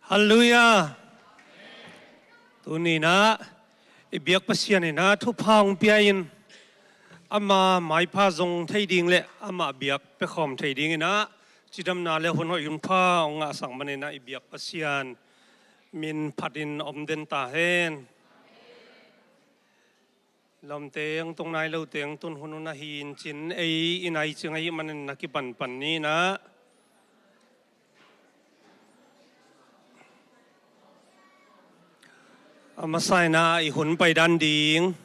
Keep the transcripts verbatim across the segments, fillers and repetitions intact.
Halleluiah. Tuni-in ah i biak Pasian in ah thupha hong pia-in, ama maipha zong thei ding le ama biak piakhawm thei dingin ah cidamna le hun hoih hun pha hong ngahsak manin ah i biak Pasian min phatin om den ta hen. Lawmte hong tung nai lote hong tun hun hun ahi in cin, ei i nai cing ahih manin na kipanpan ni in ah. A masa in ah i hun paidan ding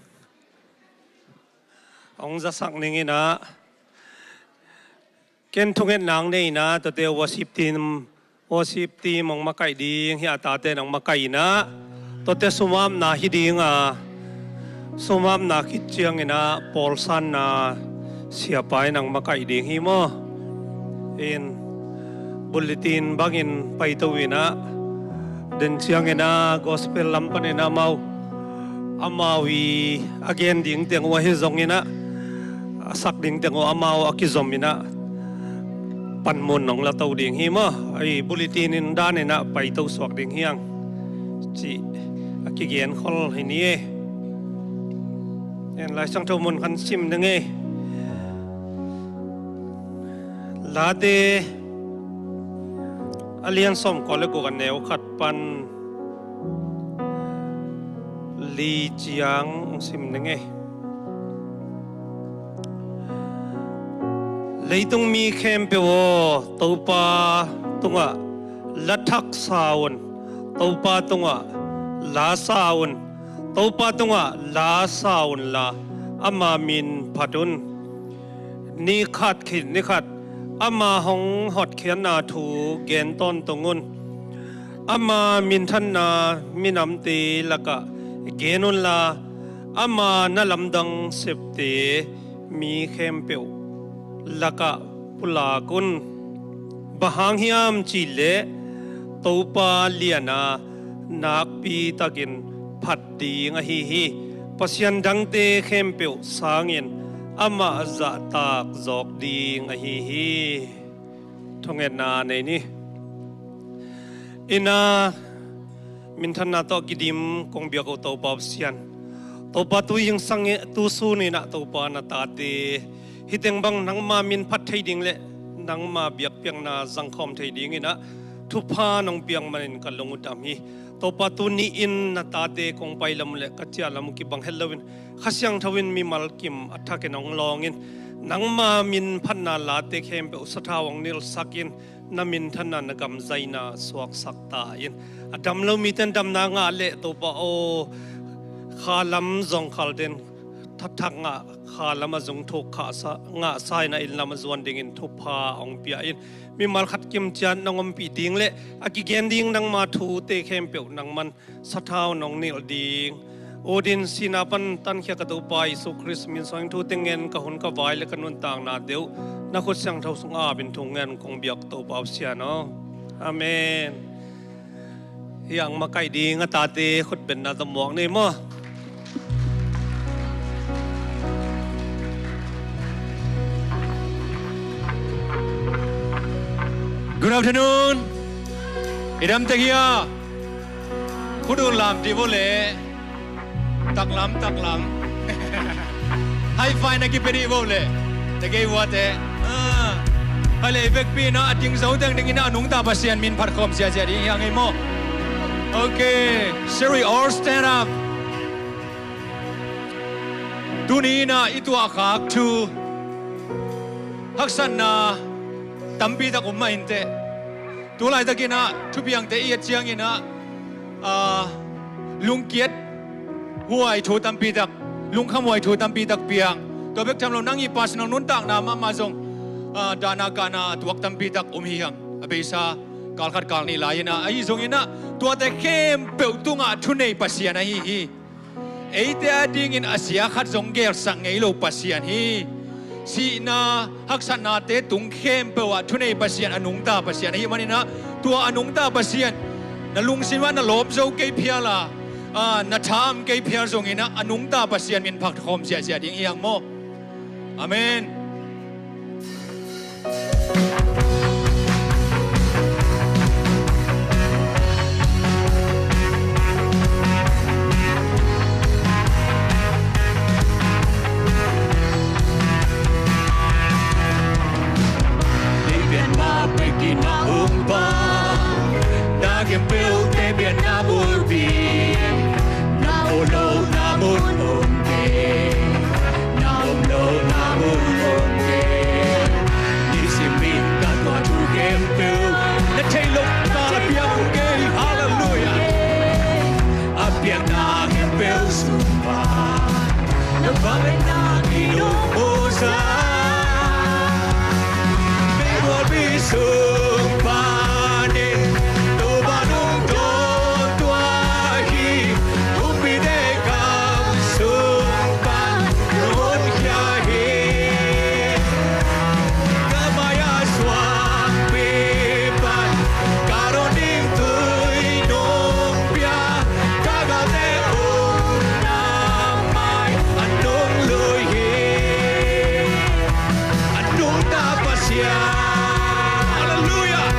hong zasak ning in ah, ken thungetna hong nei in ah, tuate worship team, worship team hong makaih ding hi a, tate in hong makaih in ah, tuate sumapna hi ding a, sumapna khit ciangin ah pawlsanna siapa in hong makaih ding hi maw. In bulletin bangin paito in ah, den ciangin ah gospel lam panin ah amau, amau i a gen ding teng uh ahi zongin ah, a sak ding teng uh amau a kizom in ah panmun hong la to ding hi maw. Ei bulletin in dan in ah paito suak ding hi hang cih a kigen khol hi ni e. En Lai Siangtho mun khat sim ding e. Late a lian sawmkua le guk a neu khat pan li ciang hong sim ding e. Leitung mi khempeuh aw, Topa tungah la thak sa un, Topa tungah la sa un, Topa tungah la sa unla, ama min phat un. Ni khat khit ni khat ama hong hotkhiatna thu gen tawntung un. Ama minthanna minamte lakah gen unla, ama na lamdang septe mi khempeuh lakah pulak un. Bang hang hiam cihleh Topa lian a nakpi takin phat ding ahi hi. Pasian dangte khempeuh sangin amah zahtak zawk ding ahi hi. Thungetna nei ni. Ina minthanna tawh kidim kong biak uh Topa Pasian, Topa tu zingsang tu sun in ah Topa na tate hih teng bang nangma min phat thei ding le nangma biakpiakna zangkhawm thei dingin ah thupha nong piak manin ka lung uh dam hi. Topa tuni-in na tate kong pai lam uh le ka ciah lam uh kibang het loin Kha Siangtho in mimal kim a thakin hong lawngin nangma min phatna late khempeuh sathau hong nilhsakin na minthanna na gam zaina suaksak ta in. A dam lo mite in damna ngah leh Topa aw, kha lam zong khalten thathak ngah, kha lam a zung thuk khahsa ngahsa in a inn lam a zuan dingin thupha hong pia in. Mimal khat kim ciat nong ompih ding le a kigen ding nangma thute khempeuh nangman sathau nong nilh ding. Ut in sihna pan tankhia ka Topa Jesu Khrist min suangin thu teng ngen ka hun ka vai le ka nuntakna deuh na khut siangtho sung apin thu ngen kong biak Topa Pasian aw. Amen. Hiang makaih ding a tate khutbenna tawh muak ni maw. Good afternoon. I dam tek hia? Khut un lam dih vo le. Taklam, taklam. High five na kipia dih vo le. Tegei vuate. Ah. Hai le i vekpi na a ding zo teng dingin a nungta Pasian min phat khawm ziazia ding hiang ei maw. Okay. Shall we all stand up? Tuni in ah i tuahkhak thu haksatna tampi tak um mah inteh. Tu laitakin ah thupiangte i et ciangin ah, ah, lungkiat huai thu tampi tak, lungkham huai thu tampi tak piang. Tua bek tham lo nang i personal nuntakna mahmah zong, ah, dahna kahna a tuak tampi tak um hi hang. A beisa kal khat kal nih lai in ah, ahi zongin ah tuate khempeuh tungah thunei Pasian ahi hi. Eite a dingin a sia khat zong gelsak ngei lo Pasian hi. Sihna haksatnate tung khempeuh ah thunei Pasian a nungta Pasian ahih manin ah tua a nungta Pasian na lungsim ah na lawp zo kei phial a, a, na tha am kei phial zongin ah a nungta Pasian min phat khawm ziahziah ding hi hang maw. Amen. Sungpan na khempeuhte pianna bulpi, na om lohna mun om kei, na om lohna mun om kei. Nisim in ka tuah thu khempeuh na theih loh kal ah piang ung kei. Halleluiah. A piakna khempeuh sung pan na vangliatna kei nong musak. Meikuangpi sung panin Topa nong dawn tua hi. Kumpite gam sung pan nong honkhia hi. Ka mai-ah suangpi pan ka dawn ding tui nong pia, ka galte omna mai ah nong lui hi. A nungta Pasian. Halleluiah.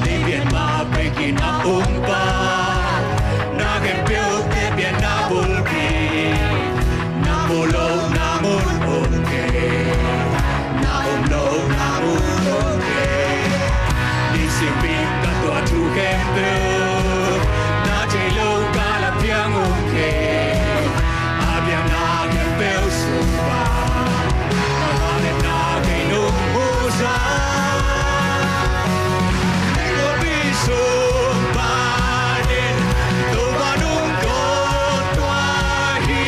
Leipian mah bekin a om pa, na khempeuhte pianna bulpi, na om lohna mun om kei, na om lohna mun om kei. Nisim in ka tuah thu khempeuh na theih loh kal ah piang ung kei. A piakna khempeuh sung pan na vangliatna kei nong musak. Meikuangpi sung panin Topa nong dawn tua hi.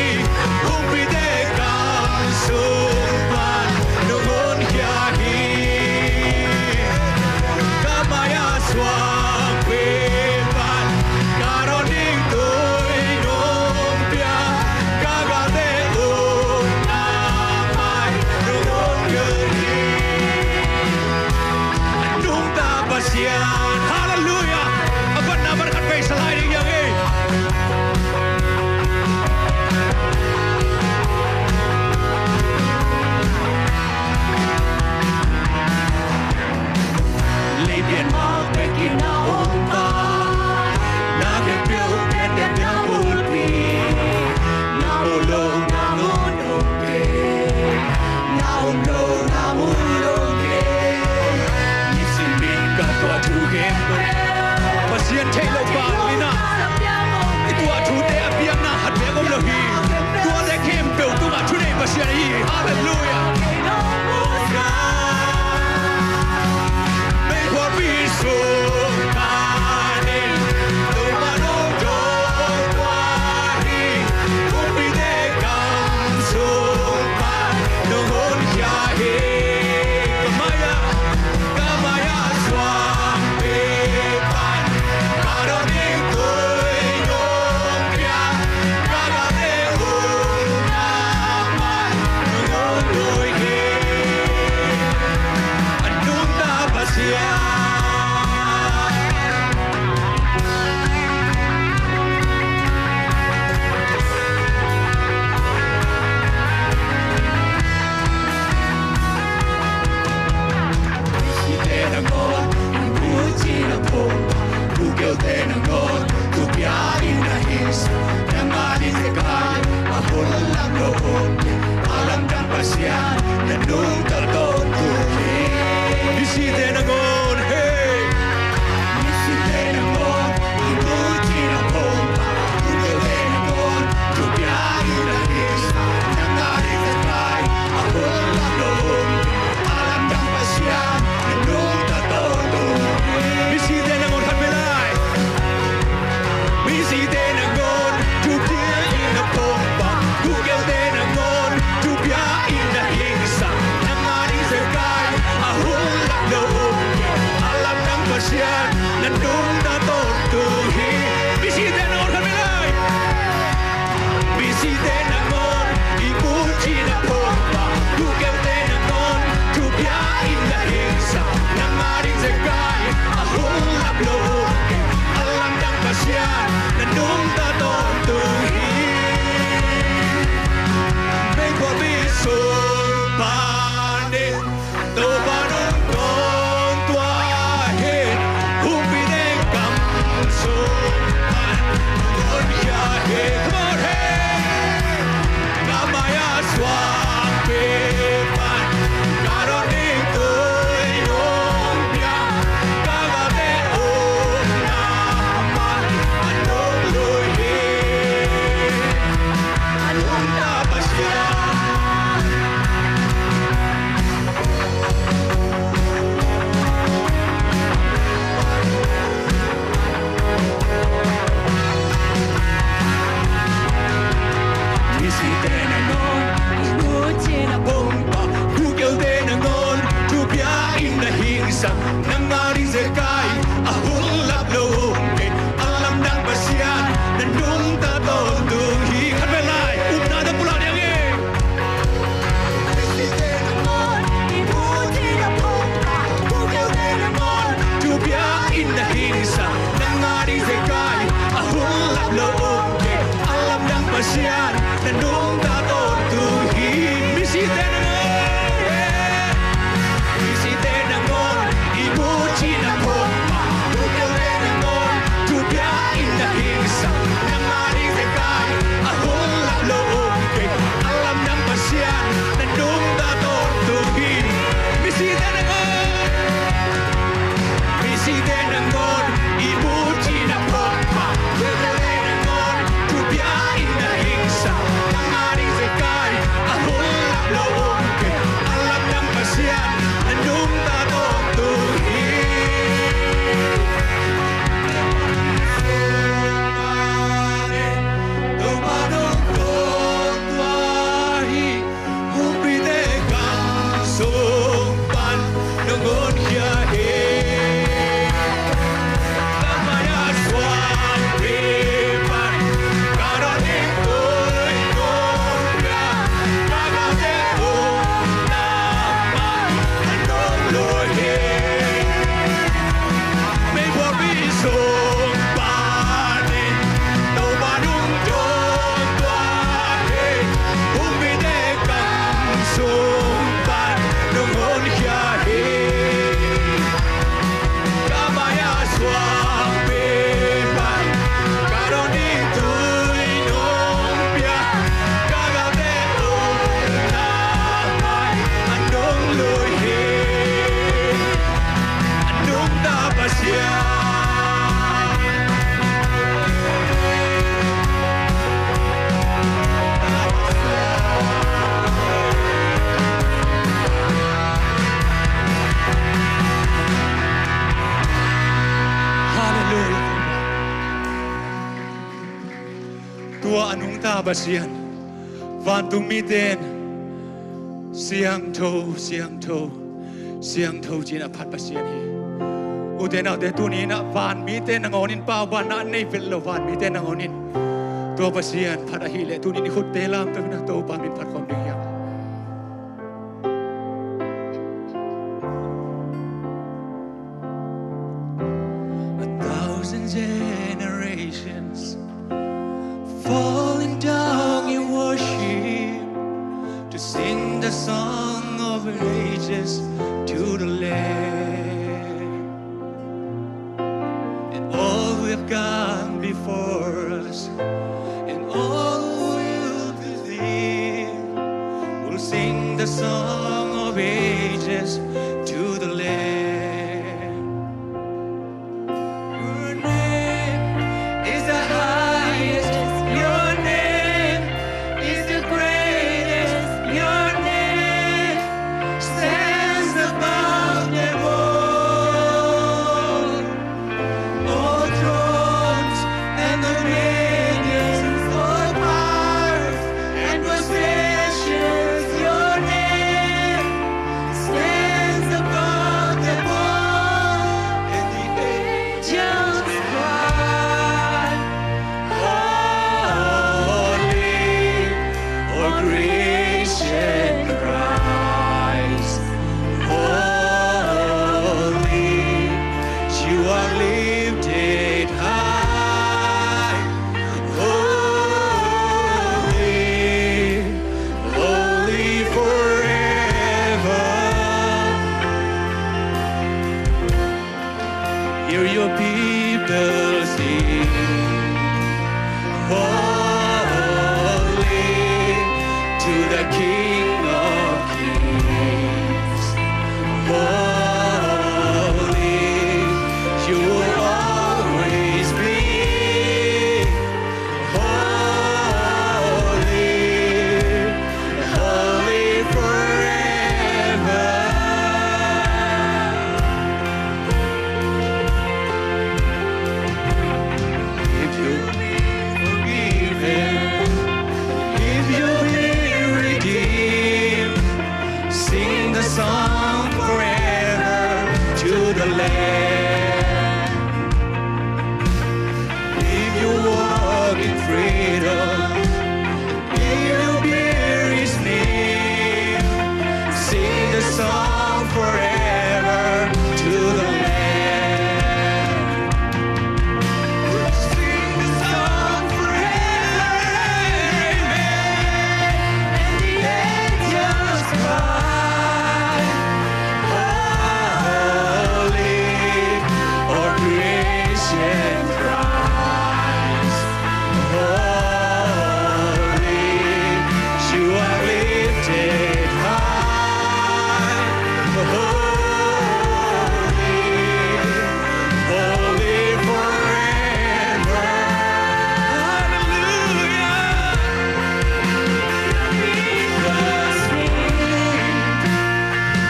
Kumpite gam sung pan nong honkhia hi. Ka mai-ah suangpi pan ka dawn ding tui nong pia, ka galte omna mai nong honkhia hi. A nungta Pasian. Halleluiah. A vatna man khat vei sa lai ding hi hang ei. Leipian mah bekin a om pa, na khempeuhte pianna bulpi, na om lohna mun om kei, na om lohna mun om kei. Nisim in ka tuah thu khempeuh, Pasian theih loh pa in ah i tuah thute a piakna khat beek om lo hi. Tuate khempeuh tungah thuneih Pasian ahi hi. Halleluiah. Meikuangpi sung panin Topa nong dawn tua hi. Kumpite gam sung pan nong honkhia hi. Ka mai-ah, ka mai-ah suangpi pan ka dawn ding tui nong pia, ka galte omna mai nong lui hi. A nungta Pasian. Misite nangawn, i muci na phung, thukeuhte nangawn, thupia in na his, nang a ding zekai a hun lak lo om, a lamdang Pasian na nungta tawntung hi. Misite nangawn, hey. Misite nangawn, i muci na phung, thukeuhte nangawn, thupia in na his, nang a ding zekai a hun lak lo om, a lamdang Pasian na nungta tawntung hi. Misite nangawn khat vei lai. Misite nangawn, thupia in na phung pan, thukeuhte nangawn, thupia in na his, nang a ding zekai a hun lak lo om, Tua a nungta Pasian, vantung mite in, "Siangtho, siangtho, siangtho," ci-in a phat Pasian hi. Ute naute, tuni-in ah van mite nangawn in, paubanna a nei vet lo van mite nangawn in tua Pasian phat ahih leh, tuni-in i khutte lam peuh in ah Topa min phat khawm ding hi hang. A thousand generations falling down in worship to sing the song of ages to the Lamb. And all who have gone before us, and all who will believe, will sing the song of ages to the Lamb. Your name is the highest. Your name is the greatest. Your name stands above them all. All thrones and dominions, all powers and possessions, your name stands above them all. And the angels cry, "Holy." All creation cries, "Holy, you are lifted high. Holy, holy forever." Hear your people sing, "Holy to the King of Kings. Holy, you will always be. Holy, holy forever." If you've been forgiven, if you've been redeemed, sing the song forever to the Lamb. If you walk in freedom, if you bear his name, sing the song forever to the Lamb. Sing the song forever, amen. And the angels cry, "Holy," all creation cries, "Holy, you are lifted high. Holy, holy forever." Hallelujah.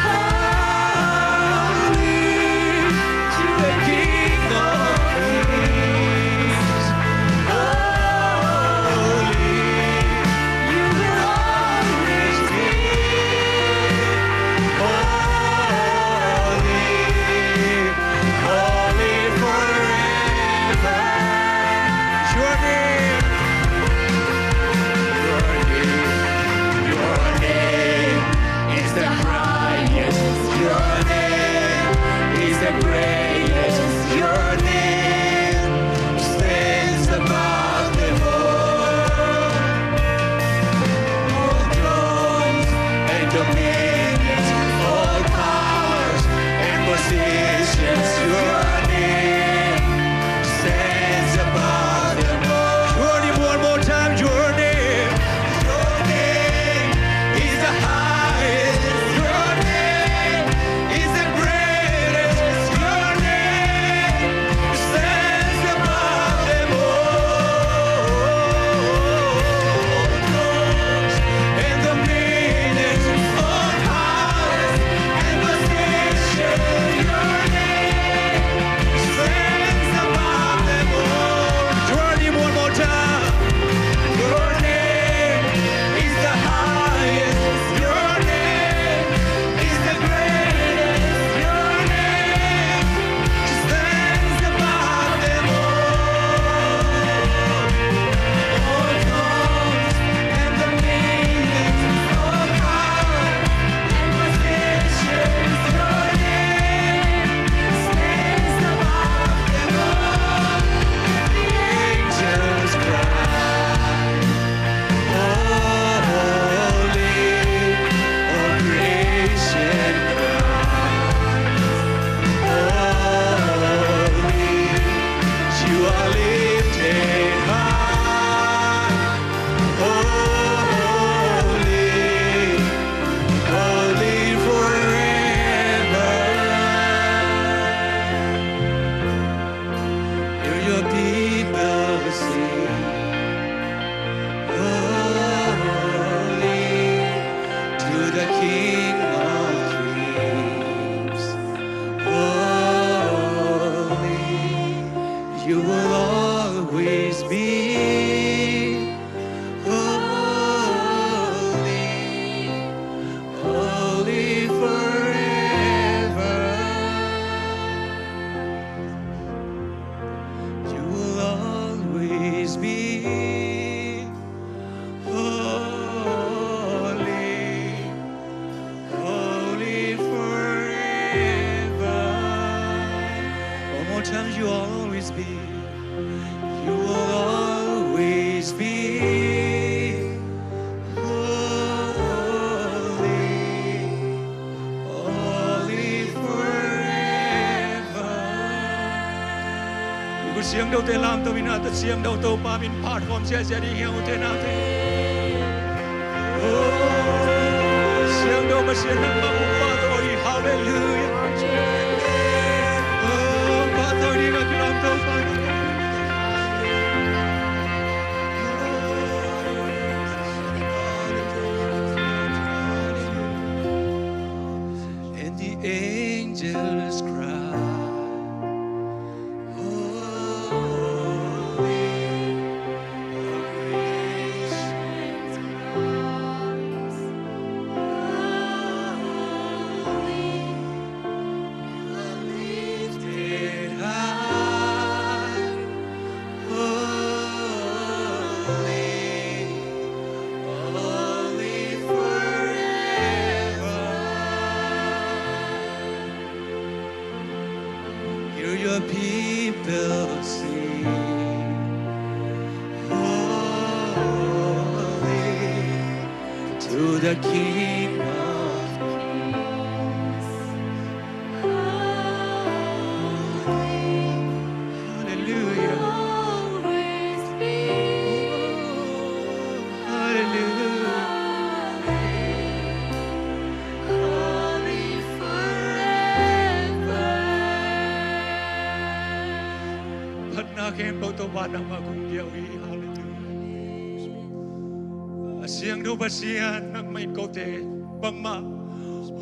Holy to the King of Kings. Holy, you will always be. Holy, holy forever. Your name, your name, your name is the highest. Your name is the greatest. Your name stands above them all. All thrones and dominions, all powers and positions, your name stands above them all. Holy to the King of Kings. Holy, you will always be. Holy, holy forever. You will always be holy, holy forever. One more time, you will always be, you will always be holy, holy forever. Gu siangthote lamto in ah, ta siangtho Topa min phat khawm siasia ding hi hang, ute naute. Oh, siangtho Pasian nangmah buk pahtawi. Hallelujah. Oh, pahtawi ding a kilamto Topa. And the angels cry, holy, all creation cries, holy, you are lifted high. Holy, holy forever. Hear your people sing. Holy to the King of Kings. Hallelujah. Hallelujah. Phatna khempeuh Topa nangmah kong pia uh hi. Hallelujah. A siangtho Pasian, nangmah in kote bangmah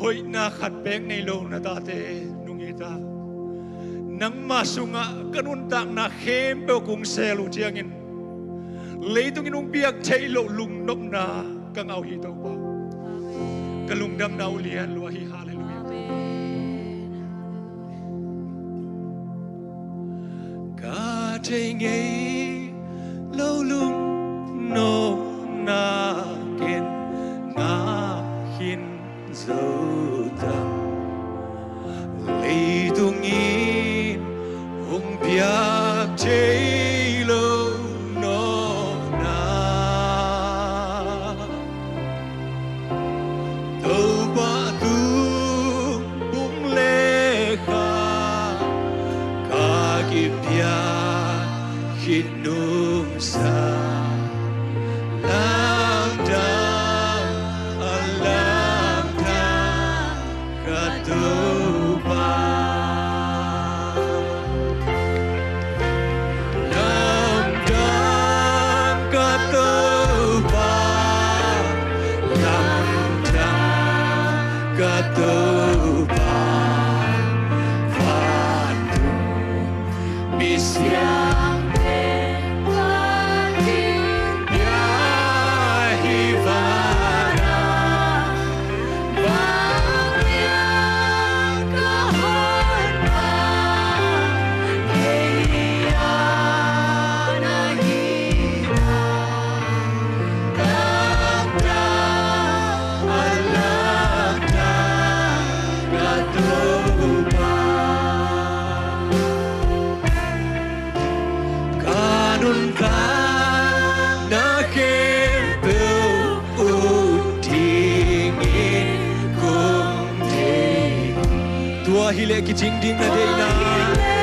hoihna khat beek nei lo na tate nung hi ta. Nangmah sungah ka nuntakna khempeuh kong sel uh ciangin leitungin hong piak theih loh lungnopna ka ngah uh hi Topa. Amen. Ka lungdamna uh lian lua hi. Hallelujah. Amen. Ka thei ngei lo lungnopna ken ngah khin zo tang. Leitung in hong piak thei lo nopna. Topa tung bung le kha ka kipia khit nungsa. Lamdang a lamdang ka Topa. Lamdang ka Topa, lamdang ka Topa, vantung misiangtho Pathien bia hi vanah. Ka nuntakna khempeuh ut dingin kong deih. Tua hileh kicing ding na deihna.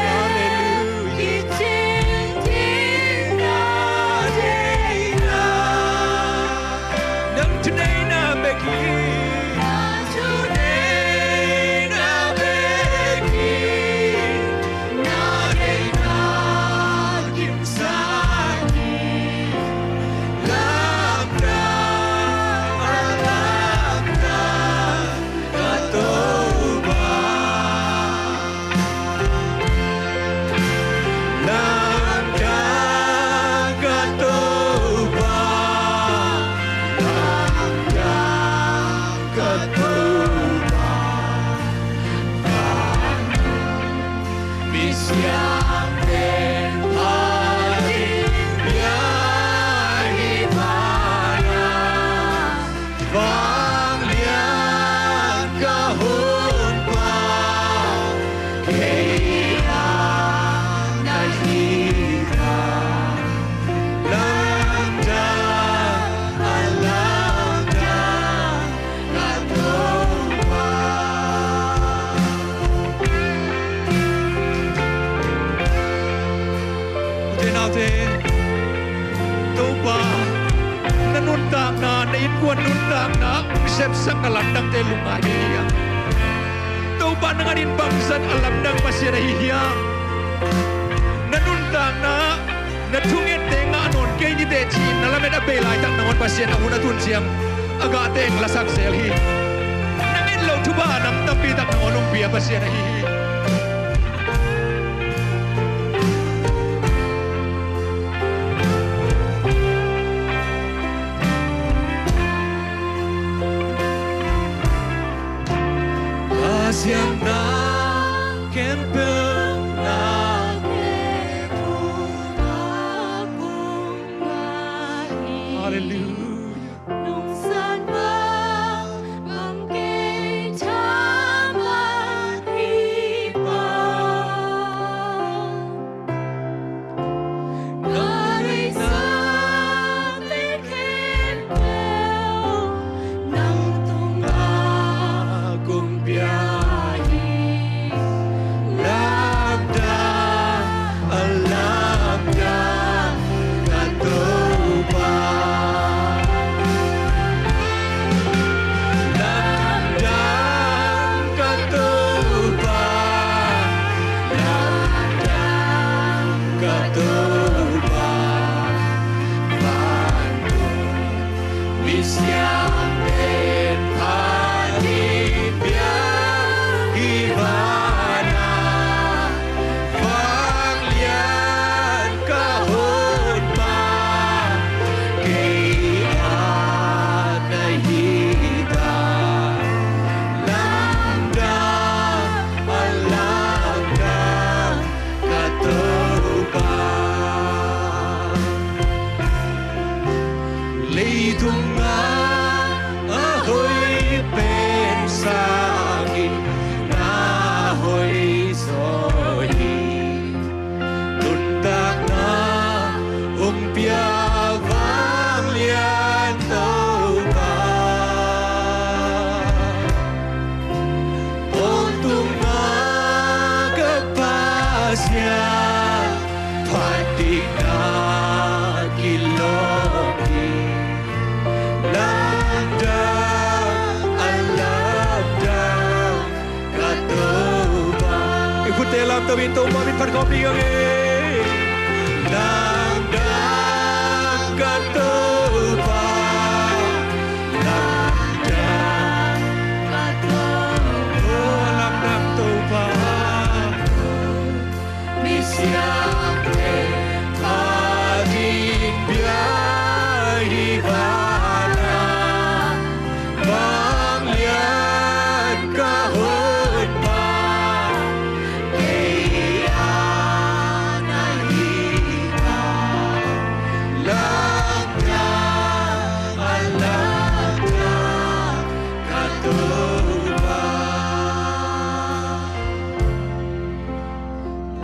Halleluiah. Kicing ding na deihna. Nang thuneihna bek hi. Nang thuneihna bek hi. Na deihna dimsak hi. Innkuan nuntakna hong sepsak na lamdangte lungngai ding hiam? Topa, nang adingin bangzah a lamdang Pasian ahi hiam? Na nuntakna, na thungette ngah nawn kei ni teh ci-in na lamet a bei laitak nangawn Pasian a hun a tun ciang a gah teng lasak zel hi. Nang et loh thupha a nam tampi tak nangawn hong pia Pasian ahi hi. Pasian na khempeuh na Hallelujah. Lamdang, a lamdang ka Topa. Lamdang ka Topa. Lamdang ka Topa. Vantung misiangtho pha ding biak hi vanah, vanglian ka hong pia, kei a na hi ta. Lamdang, a lamdang ka Topa. Leitungah a hoih pen sangin na hoih zaw hi. Nuntakna hong pia vanglian Topa. Pawltung a ka Pasian, phat ding na kilawm hi. Lamdang, a lamdang ka Topa. I khutte lamto in Topa min phat khawm ding hi. Lamdang ka Topa. Lamdang ka Topa. Oh, lamdang Topa. Misiangtho pha ding biak hi vanah, vanglian ka hong pia, kei a na hi ta. Lamdang, a lamdang ka Topa.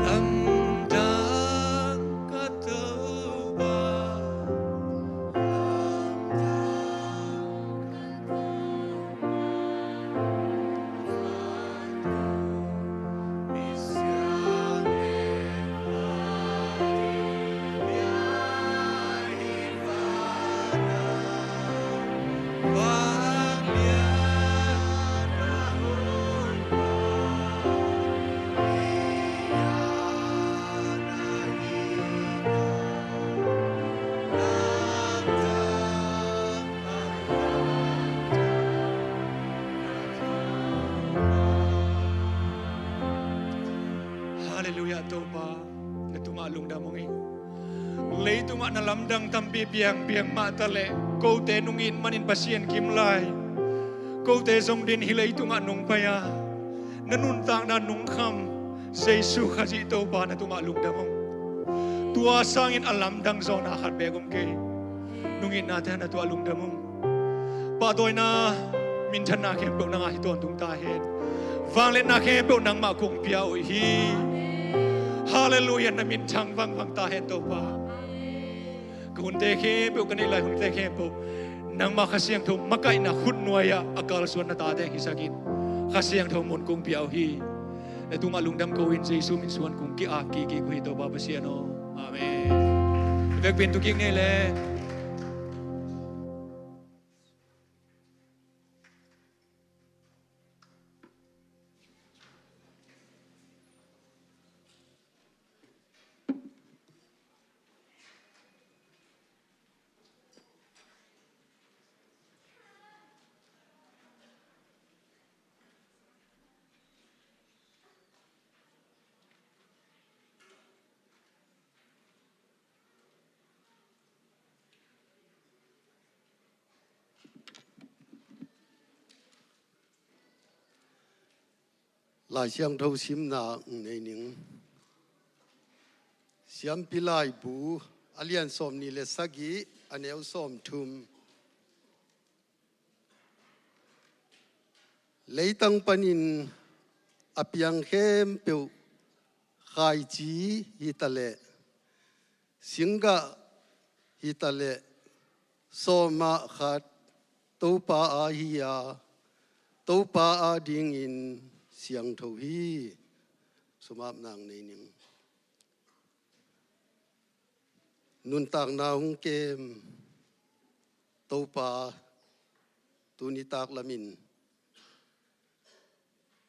Lamdang ka Topa. Halleluiah, Topa, na tungah lungdam ung hi. Leitungah na lamdang tampi piang, piang mah taleh kote nung it manin Pasian kim lai, kote zong din hih leitungah nong pai a, na nuntakna nong kham Jesu Khazih Topa na tungah lungdam ung. Tua sangin a lamdang zawhna khat beek om kei. Nung itnate na tungah lungdam ung. Pahtawina, minthanna khempeuh nangah hi tawntung ta hen. Vangliatna khempeuh nangmah kong pia uh hi. Halleluiah, na minthang vangvang ta hen Topa. Ka hunte khempeuh, ka neih lai hunte khempeuh nangmah Kha Siangtho makaihna khutnuai-ah a kalsuan na tate hisak in. Kha Siangtho mun kong pia uh hi. Na tungah lungdam ko-in Jesu min suang kong ki-ap kik uh hi Topa Pasian aw. Amen. Vekpi in tu kik ni le. Lai Siangtho simna nei ning. Siampi Laibu a lian sawmnih le sagih, a neu sawmthum. Leitang panin a piang khempeuh, khaici hitaleh, singgah hitaleh, sawmah khat Topa a hi a, Topa a dingin siangtho hi. Sumap nang nei ning. Nuntakna hong kem Topa, tuni taklamin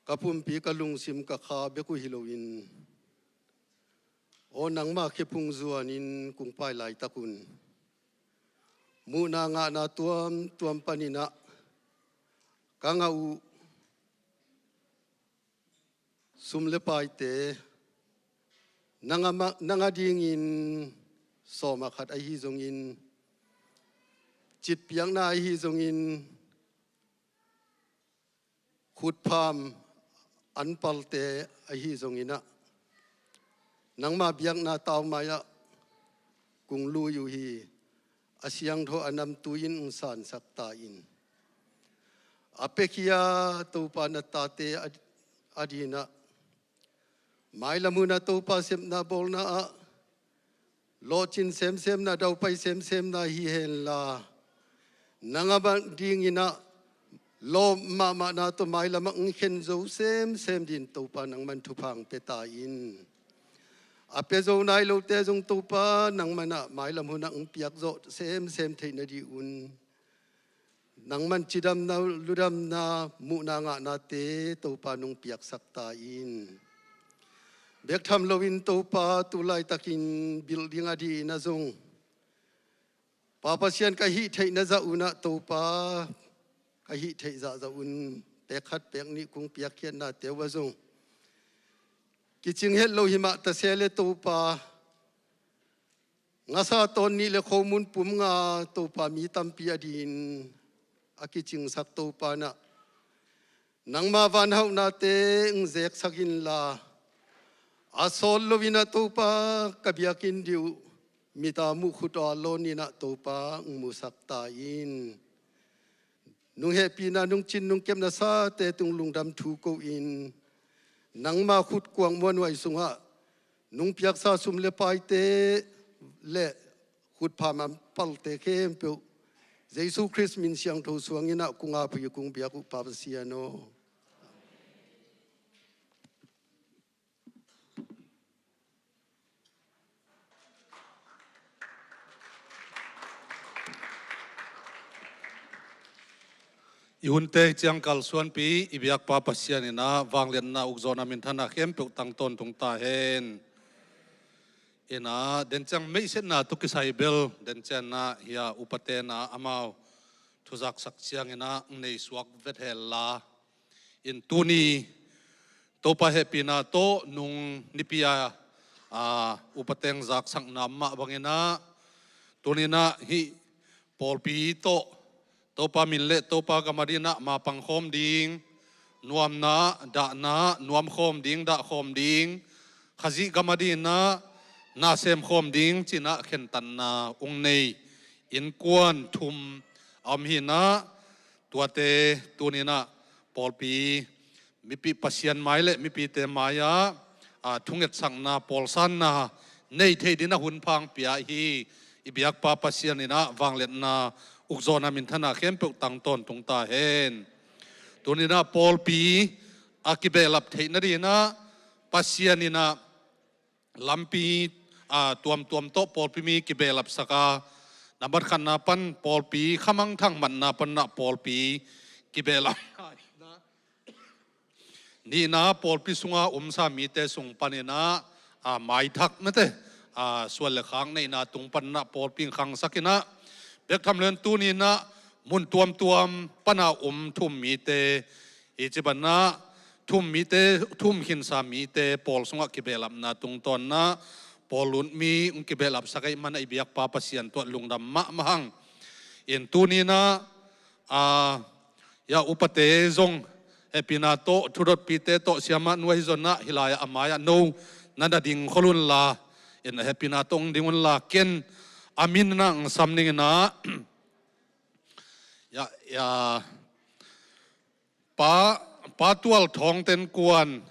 ka pumpi, ka lungsim, ka kha bek uh hi loin, aw, nangmah khephung zuanin kong pai laitak un, muhna ngahna tuamtuam paninah ka ngah uh sum le paite, nang a ma-, nang a dingin sawmah khat ahi zongin, citpiakna ahi zongin, khutpham anpalte ahi zonginah, nangma biakna taumai-ah kong lui uh hi. A siangtho a namtui-in hong sansak ta in. A piakhia Topa na tate a, a dinah, mailam hunah Topa sepna bawlna ah lawhcin semsemna, daupai semsemna hi henla, nang a bang dinginah lawp mahmahna tawh mailamah hong khen zo semsem din Topa nangman thupha hong pia ta in. A pia zo nai lote zong Topa nangmanah mailam hunah hong piakzawh semsem theih nadih un, nangman cidamna, ludamna, muhna ngahnate Topa nong piaksak ta in. Bek tham loin Topa, tu laitakin building a dihinah zong Pa Pasian ka hih theihna zah unah Topa, ka hih theih zahzah un pek khat pek nih kong piakkhiatnate uh ah zong kicing het lo himah ta se le Topa, ngasa tawn nih le khomun pum nga Topa, mi tampi a din a kicingsak Topa nah, nangma vanhauhnate hong zeksak inla, a sawt loinah Topa, ka biakinn dih uh mita muh khut aw a lawn inah Topa hong musak ta in. Nong hehpihna, nong cin nong kepna sate tung lungdam thu ko-in, nangma khut kuak muanhuai sungah nong piaksa sum le paite le khutpham anpalte khempeuh Jesu Khrist min siangtho suanginah kong ap uh hi, kong biak uh Pa Pasian aw. I hunte hi ciang kalsuanpi i biakpa Pasian inah vangliatna ukzawhna minthanna khempeuh tang tawntung ta hen. Inah denciang meihsetna tawh kisai bel dencianna hi a, upate na amau thuzaksak cianginah hong nei suak vet hella. In tuni Topa hehpihna tawh nung nipi a, a, upateng zaksakna mah banginah tuninah hih pawlpi tawh Topa min le Topa gam a dinah mapang khawm ding, nuamna, dahna, nuam khawm ding, dah khawm ding, Khazih gam a dinah na sem khawm ding cinah khentatna hong nei innkuan thum a om hinah, tuate tuninah pawlpi mipi Pasian mai le mipite mai-ah, a, thungetsakna, pawlsanna nei thei dinah hun phang pia hi. I biakpa Pasian inah vangliatna ukzawhna minthanna khempeuh tang tawntung ta hen. Tuninah pawlpi a kibehlap theih nadinah Pasian inah lampi, a, tuamtuam tawh pawlpi mi kibehlapsak a, nambat khatna pan pawlpi khamangthang matna panah pawlpi kibehlap. Nihna pawlpi sunga omsa mite sung paninah, a, maithak mate, a, suan le khak neihna tung panah pawlpi khangsak inah, bek tham len tuninah mun tuamtuam pana om thum mite, hi ci banah thum mite, thum khinsa mite pawl sungah kibehlapna tungtawnnah pawl lut mi hong kibehlapsak ahih manah i biakpa Pasian tuah lungdam mahmah hang. In tuninah, a, ya upate zong Hehpihna tawh thudotpite tawh siamah nu ahi zongin ah hih lai-ah a mai-ah no na na ding khol unla, in hehpihna tawh hong ding unla, ken a min na hong sam ningin ah, ya, ya, Pa, Pa Tual Thawng Ten Kuan,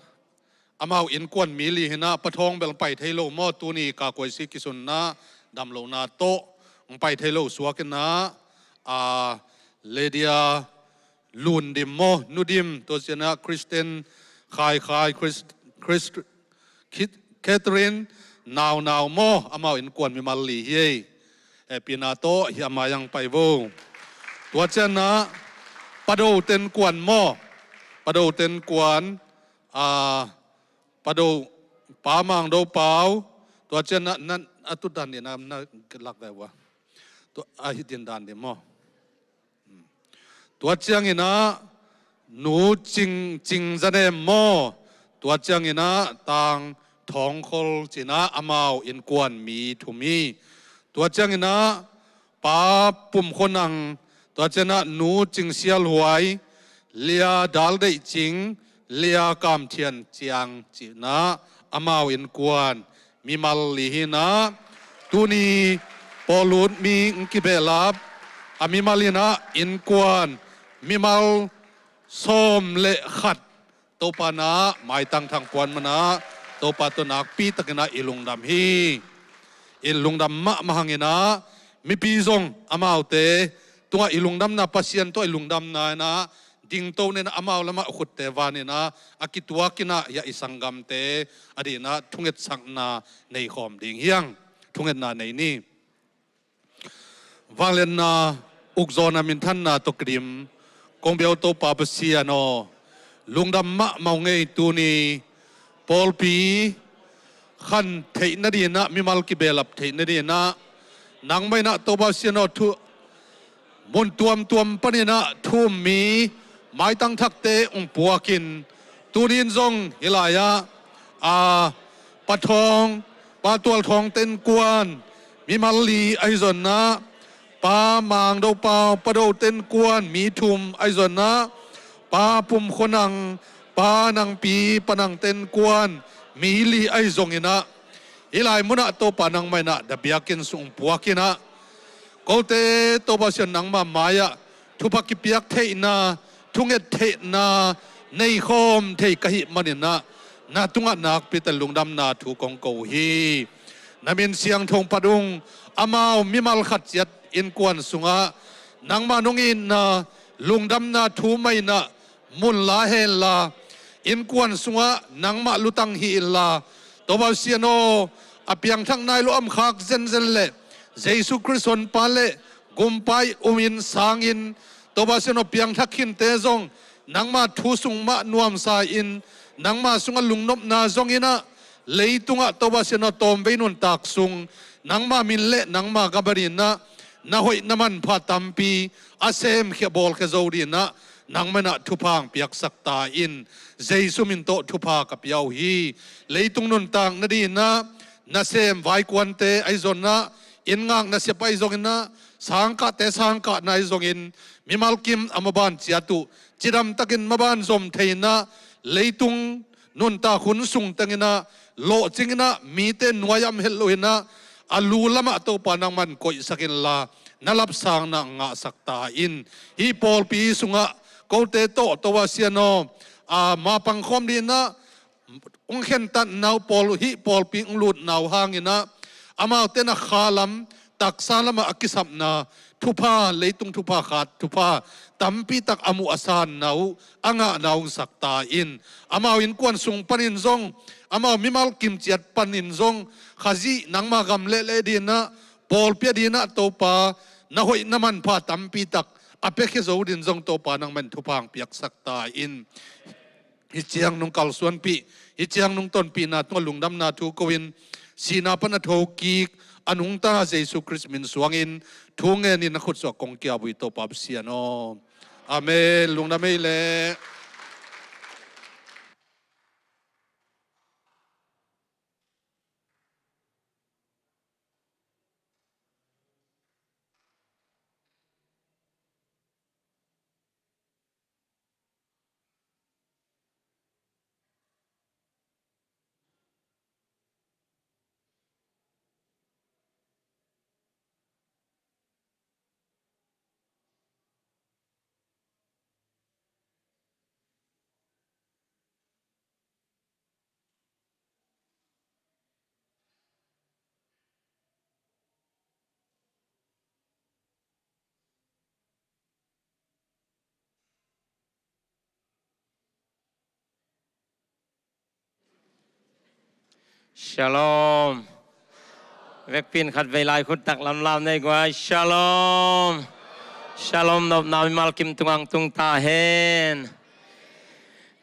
amau innkuan mi li hi-in ah, Pa Thawng bel pai thei lo maw, tuni Kakuaisi kisunna damlohna tawh hong pai thei lo suak in ah, a, Lydia Lun Dim maw, Nu Dim, tua ciangin ah Christian Khai Khai, Chris, Chris, Kit-, Catherine Nau Nau maw, amau innkuan mimal li hi ei. Hehpihna tawh hih a mai-ah hong pai vo. Tua ciangin ah Pa Do Ten Kuan maw, Pa Do Ten Kuan, a, Pa Do, Pa Mang Do Pau, tua ciangin ah, na, a tut dan ding na, na lak ve ua. Tua, a hih din dan ding maw. Tua ciangin ah Nu Cing, Cing Za Nem maw, tua ciangin ah Tang Thawng Khol ci-in ah amau innkuan mi thum hi. Tua ciangin ah Pa Pum Khua Nang, tua ciangin ah Nu Cing Sial Huai, Lia Dal Deih Cing, Lia Kam Thian Ciang ci-in ah amau innkuan mimal li hi-in ah, tuni pawlut mi hong kibehlap a mimal in ah innkuan mimal sawm le khat Topa in ah maitang thang puan man ah, Topa tawh nakpi takin ah i lungdam hi. I lungdam mahmah hangin ah, mipi zong amaute tungah i lungdamna, Pasian tawh i lungdamna in ah dingto in ah, amau lamah khutte van in ah, a kituak in ah, hih i sanggamte adingin ah thungetsakna nei khawm ding hi hang. Thungetna nei ni. Vangliatna, ukzawhna, minthanna tawh kidim kong bia uh Topa Pasian aw, lungdam mahmah ung ei. Tuni pawlpi khan theih nadingin ah, mimal kibehlap theih nadingin ah, nangmah in ah Topa Pasian aw, thu mun tuamtuam panin ah thu um mi maitang thakte hong puakin, tuni in zong hih lai-ah, a, Pa Thawng, Pa Tual Thawng Ten Kuan mimal li ahi zongin ah, Pa Mang Do Pau, Pa Do Ten Kuan mi thum ahi zongin ah, Pa Pum Khua Nang, Pa Nang Pi, Pa Nang Ten Kuan mi li ahi zongin ah, hih lai munah Topa nangmah in ah na biakinn sung puak in ah, kote Topa Pasian nangmah mai-ah thupha kipiak theihna, thunget theihna nei khawm thei ka hih manin ah, na tungah nakpi takin lungdamna thu kong ko uh hi. Na min siangtho phat ung. Amau mimal khat ciat innkuan sungah nangmah nong itna, lungdamna thu mah in ah mun la hen la, innkuan sungah nangmah lutang hi inla, Topa Pasian aw, a piangthak nai lo a om khak zenzen leh, Jesu Khrist Honpa leh Gumpa i um in sang in, Topa Pasian aw, piangthak khinte zong nangma thu sung mah nuamsa in, nangma sungah lungnopna zong in ah, leitungah Topa Pasian aw, tawmvei nuntak sung nangma min leh nangma gam adingin ah, na hoih na manpha tampi a semkhia bawlkhia zo dingin ah, nangmah in ah thupha hong piaksak ta in. Jesu min tawh thupha ka pia uh hi. Leitung nuntak nadingin ah, nasem vaikuante ahi zongin ah, inn ngak nasep ahi zongin ah, sangkahte sangkahna ahi zongin, mimal kim a maban ciat uh cidamtakin maban zom thei in ah, leitung nuntak hun sung teng in ah, lawhcing in ah, mite nuai-ah om het loin ah, a lu lamah Topa nangman koihsak inla, na lapsangna ngahsak ta in. Hih pawlpi sungah kote tawh Topa Pasian aw, a, mapang khawm dingin ah, hong khentatna uh, pawl, hih pawlpi hong lutna uh hangin ah, amaute na kha lam, taksa lamah a kisapna thupha, leitung thupha, khat thupha tampi tak a muh a sanna uh, a ngahna uh hong sak ta in. Amau innkuan sung panin zong, amau mimal kim ciat panin zong, Khazih nangma gam lehleh dingin ah, pawlpi adingin ah Topa, na hoih na manpha tampi tak a piakhia zo dingin zong Topa nangmah in thupha hong piaksak ta in. Hih ciang nong kalsuanpih, hih ciang nong tonpihna tungah lungdamna thu ko-in, sihna pan a thokik a nungta Jesu Khrist min suangin thu ngenin na khutsuah kong kiap uh hi, Topa Pasian aw. Amen. Lungdam ei leh. Shalom. Vekpi in khat vei lai khut tak lamlam nei guai. Shalom. Shalom nopna mimal kim tungah tung ta hen.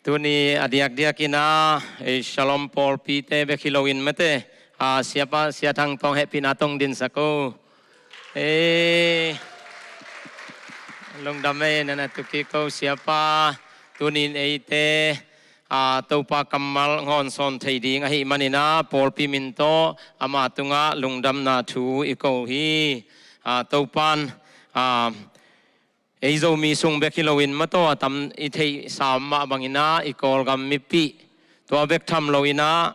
Tuni a diakdiak in ah, eh, Shalom pawlpite bek hi loin mate, ah, Siapa, Sia Thang Tawng hehpihna tawng dinsak o. Eh, lungdam ei, na na tu kik o Siapa. Tuni in eite, ah, Topa kammal ngawnsawn thei ding ahih manin ah, pawlpi min tawh ama tungah lungdamna thu i ko hi. Ah, Topa'n, ah, ei Zomi sung bek hi loin mataw a tam i theihsa mah bangin ah i Kawlgam mipih, tua bek tham loin ah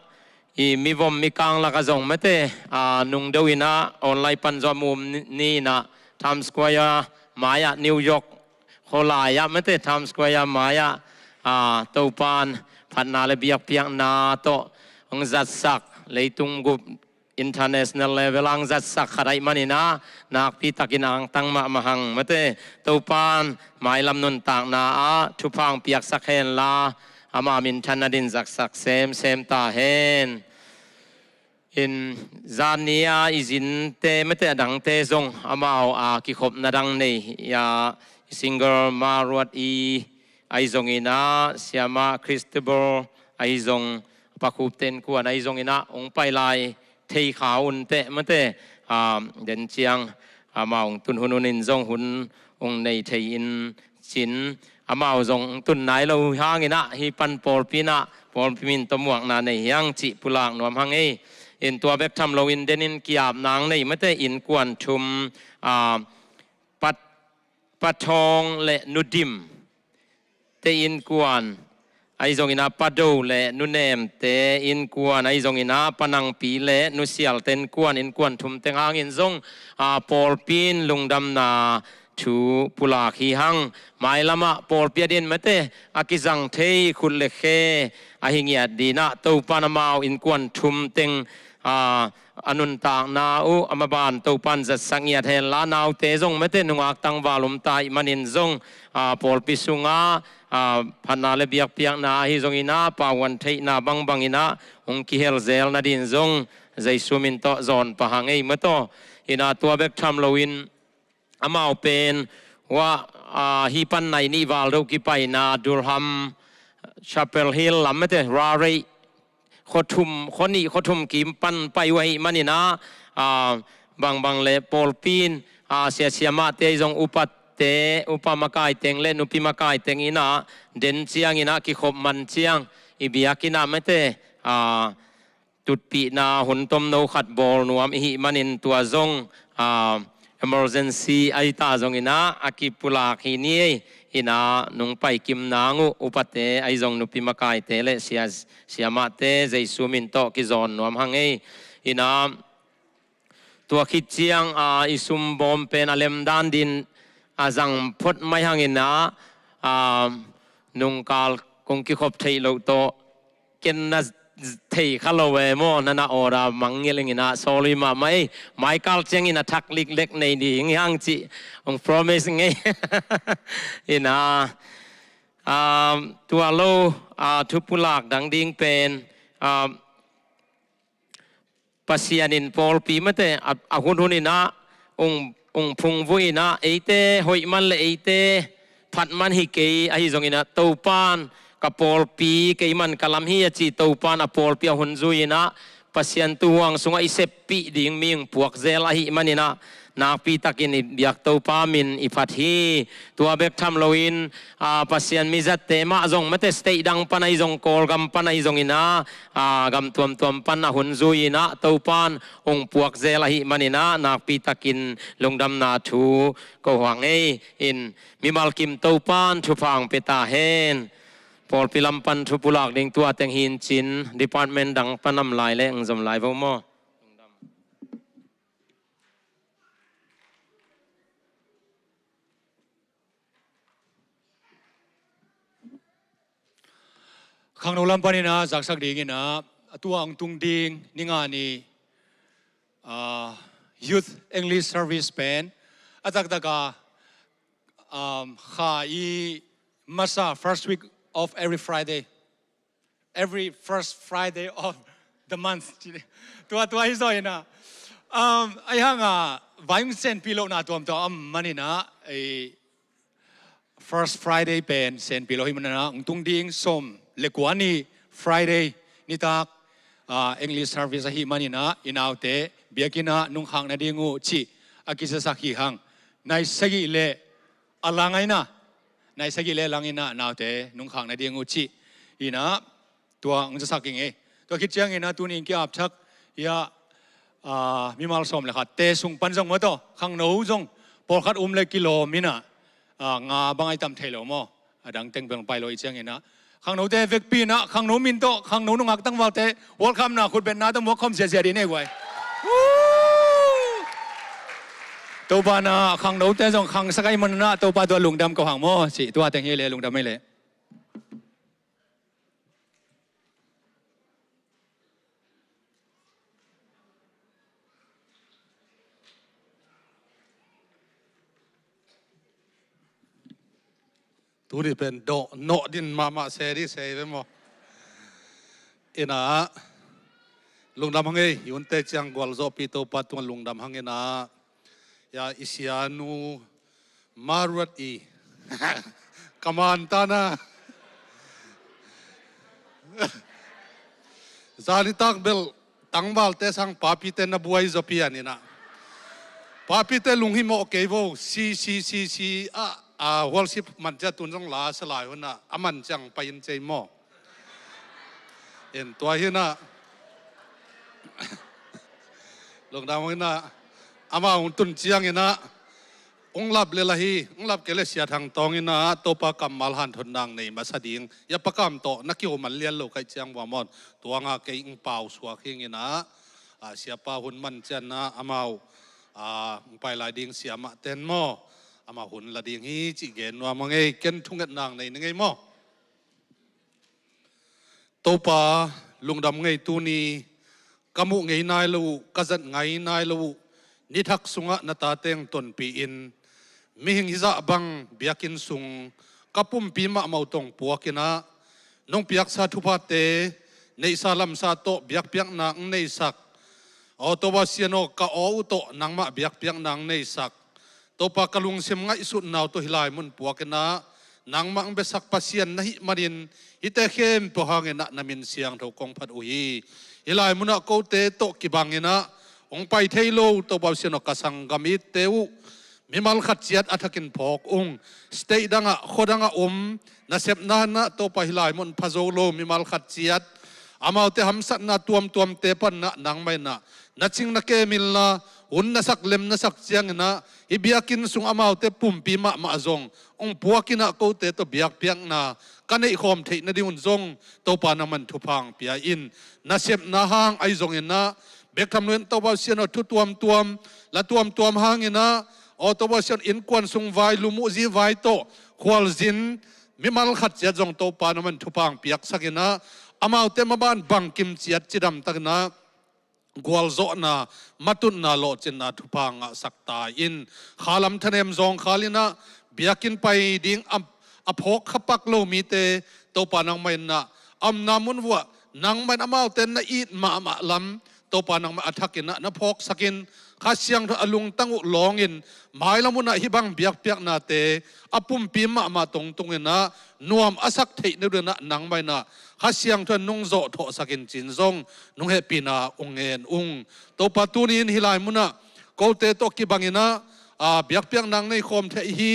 i mivom mikang lakah zong mate, a, nungdeuh in ah online pan zong a mum ni, ni in ah Times Square mai-ah, New York khualai-ah mate, Times Square mai-ah, a, Topa'n phatna le biakpiakna tawh hong zatsak, leitung gup international level ah hong zatsak khat ahih manin ah, nakpi takin angtang mahmah hang mate. Topa'n mailam nuntakna ah thupha hong piaksak hen la, ama minthanna ding zaksak semsem ta hen. In zan ni-a i zinte mate a dangte zong amau a kikhopna dang nei, a, Single Ma Ruat i ahi zongin ah, Siamah Christabel ahi zong, Pa Khup Ten Kuan ahi zongin ah hong pai lai thei kha un teh mate, a, den ciang amau hong tun hun un in zong hun hong nei thei in cin, amau zong hong tun nai lo hangin ah hih pan pawlpi in ah pawlpi min tawh muakna nei hi hang cih pulak nuam hang ei. In tua bek tham loin den in ki-ap nang nei mate, innkuan thum, a, Pa, Pa Thawng le Nu Dim te innkuan ahi zongin ah, Pa Do le Nu Nem te innkuan ahi zongin ah, Pa Nang Pi le Nu Sial te innkuan, innkuan thum teng hangin zong, a, pawlpi in lungdamna thu pulak hi hang. Mailam ah pawlpi a ding mate a kizang thei khut le khe ahi ngiat ding ah, Topa'n amau innkuan thum teng, a, a nuntakna uh a maban Topa'n zatsak ngiat hen la, naute zong mate nungak tangval om ta ahih manin zong, a, pawlpi sungah, a, phatna le biakpiakna ahi zongin ah, pauhuan theihna bangbang in ah hong kihel zel nading zong Jesu min tawh zawn pah hang ei mataw. In ah tua bek tham loin amau pen, hua, a, hih pan nai nih val deuh kipaina Durham, Chapel Hill lam mate, Railway khua thum, khua nih, khua thum kim pan pai uh ahih manin ah, a, bangbang le pawlpi in, a, sia siamahte ahi zong upate, upa makai teng le nupi makai teng in ah den ciangin ah kikhop man ciang i biakinn ah mate, a, tutpihna hun tomno khat bawl nuam i hih manin tua zong, a, emergency ahi ta zongin ah a kipulak hi ni ei. In ah nong pai kim nang uh upate ahi zong nupi makaite le sia, siamahte Jesu min tawh kizawn nuam hang ei. In ah tua khit ciang, a, i sumbawm pen a lemdan ding a zang phot mai hangin ah, a, nungkal kong kikhop theih loh tawh ken na thei kha lo e maw, na na order mangngilh ing in ah, sorry mahmah ei. Maikal ciangin a thak liklek nei ding hi hang cih hong promise ing ei. In ah, a, tua lo, a, thu pulak dang ding pen, a, Pasian in pawlpi mate a, a hunhun in ah ung, ung phungvuh in ah, eite hoih man le eite phat man hi kei ahi zongin ah, Topa'n ka pawlpi, kei man ka lam hi a ci Topa'n a pawlpi a hun zui in ah, Pasian tuuhuang sungah i seppih ding mi ung puak zel ahih manin ah, nakpi takin i biak Topa min i phat hi. Tua bek tham loin, a, Pasian mizatte mah zong mate state dang pan ahi zong, Kawlgam pan ahi zongin ah, a, gam tuamtuam pan a hun zui in ah, Topa'n ung puak zel ahih manin ah, nakpi takin lungdamna thu ko hang ei. In mimal kim Topa'n thupha hong pia ta hen. Pawlpi lam pan thu pulak ding tua teng hi in cin, department dang pan om lai le hong zom lai vo maw. Khangno lam panin ah zaksak dingin ah, a tua hong tung ding ni nga ni, ah, Youth English Service pen a taktak a, um, kha i masa first week of every Friday. Every first Friday of The month. Tua, tua hi zaw inah. Um, ahi hanga, vai hong senpih lohna tuamtuam om maninah, ei, First Friday pen senpih lo hi maninah, hong tung ding sawm le kua ni Friday nitak, ah, English service ahi maninah, i naute biakinnah nungkhak nading uh cih a kisiasak hi hang. Nai sagih le a lang a inah, nai sagih le lang inah naute nungkhak nading uh cih inah, tua hong zasak ing ei. Tua khit ciangin ah tuni in ki-ap thak hi a, ah, mimal sawm le khat te sung pan zong maw tawh, khangno zong pawlkhat um le kilawm inah, ah, nga bang ai tam thei lo maw? A dang teng bel pai lo i ciangin ah, khangnote vekpi inah, khangno min tawh khangno nungak tangvalte welcome na khutbetna tawh muak khawm ziahziah dih nei guai. Woo! Topa na khangnote zong khangsak ai manah Topa tua lungdam ko hang maw? Cih tua teng hi le lungdam ai le. Tuni pen dawh nawh din mahmah se dih se ve maw? Inah lungdam hang ei, i unte ciang gualzawhpi Topa tungah lungdam hang inah. Ya, i sianu Maruat i. Ka man ta na. Zanitak bel tangvalte sang papite na buai zaw pian inah. Papite lunghimawh kei vo, si, si, si, si, a, a, worship man cia tun zong la sa lai hunah, a man ciang pai in cei maw? In tua hinah. Lungdam hinah. Amau hong tun cianginah hong lap le la hi, hong lap kei le Sia Thang Tawng inah Topa kammal hanthotna nei masa ding. Ya pakam tawh na kiho man lian lo kaih ciang vua mawn. Tua nga kei hong pau suak hinginah, a, siapa hun man cianah amau, a, hong pai lai ding siamah ten maw? Amau hun la ding hi cih gen nuam a ngei, ken thungetna nei na ngei maw? Topa, lungdam ngei tuni, ka muh ngei nai lo uh, ka zat ngei nai lo uh, nithak sungah na tate hong tonpih in, mihing hizah bang biakinn sung ka pumpi mahmah uh tawh hong puak inah, nong piaksa thuphate neihsa lamsa tawh biakpiakna hong neisak. Aw Topa Sian aw, ka aw uh tawh nangmah biakpiakna hong neisak. Topa, ka lungsim ngaihsutna uh tawh hih lai mun puak inah, nangmah hong biasak Pasian na hih manin, hihte khempeuh hanginah na min siangtho kong phat uh hi. Hih lai munah kote tawh kibang inah hong pai thei lo, Topa Sian aw, ka sanggam itte uh mimal khat ciat a thakin phawk ung. State dangah, khua dangah um, nasepna inah Topa hih lai mun pha zo lo mimal khat ciat, amaute hamsatna tuamtuamte panah nangmah inah na cing na kem inla, hun na sak lem na sak cianginah hih biakinn sung amaute pumpi mahmah zong hong puak inah kote tawh biakpiakna ka neihkhawm theih nadingun zong Topa nangmah in thupha hong pia in. Nasepna hang ahi zonginah bek tham lo in Topa Sian aw, thu tuamtuam, la tuamtuam hanginah, aw Topa Sian aw, innkuan sung vai, lumuhzi vai tawh khualzin mimal khat ciat zong Topa nangmah in thupha hong piaksak inah, amaute maban bangkim ciat cidamtak inah gualzawhna, matutna, lawhcinna thupha hong ngahsak ta in. Khalam thanem zawngkhal inah biakinn pai ding a, a phawk khapak lo mite Topa nangmah inah a omna mun vuah nangmah in amaute na it mahmah lam Topa nangmah a thakinah na phawksak in, Kha Siangtho a lungtang uh lawngin mailam hunah hih bang biakpiaknate a pumpi mahmah tungtunginah nuam a sak theih nadinginah nangmah inah Kha Siangtho in nong zawhthawhsak in cin zong nong hehpihna hong ngen ung. Topa, tuni in hih lai munah kote tawh kibanginah, a, biakpiakna hong neikhawm theih hi.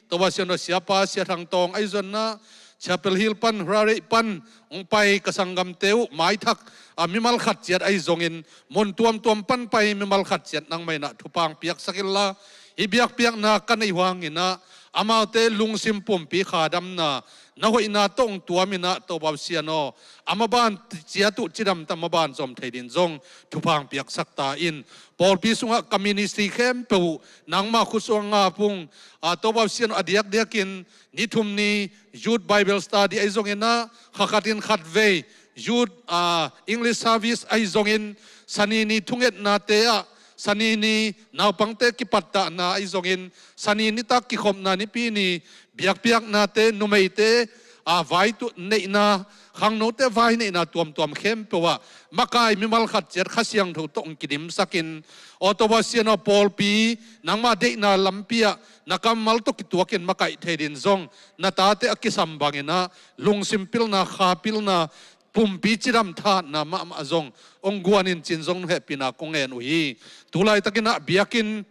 Topa Sian aw, siapa Sia Thang Tawng ahi zonginah Chapel Hill pan, Raleigh pan hong pai ka sanggamte uh maithak, a, mimal khat ciat ahi zongin mun tuamtuam pan pai mimal khat ciat nangmah inah thupha hong piaksak inla, hih biakpiakna ka neih uh hanginah amaute lungsim pumpi khadamna, na hoihna tawh hong tuam inah Topa Sian aw, a maban ciat uh cidamtak maban zom thei din zong thupha hong piaksak ta in. Pawlpi sungah ka ministry khempeuh uh nangmah khut sungah ngap ung. A, Topa Sian aw, a diakdiakin ni thum ni Youth Bible Study ahi zonginah, kha khatin khatvei Youth, a, English Service ahi zongin, Sani ni thungetnate ah, Sani ni naupangte kipattahna ahi zongin, Sani nitak kikhopna, nipi ni biakpiaknate, numeite a, vai tuh neihna, khangnote vai neihna tuamtuam khempeuh ah makai mimal khat ciat Kha Siangtho tawh hong kidimsakin, aw Topa Sian aw, pawlpi nangma deihna lampi ah na kammal tawh kituakin makaih thei din zong na tate a kisam bangin ah lungsim pilna, kha pilna, pumpi cidam thahatna mahmah zong hong guanin ci-in zong hehpihna kong ngen uh hi. Tulaitakin ah biakinn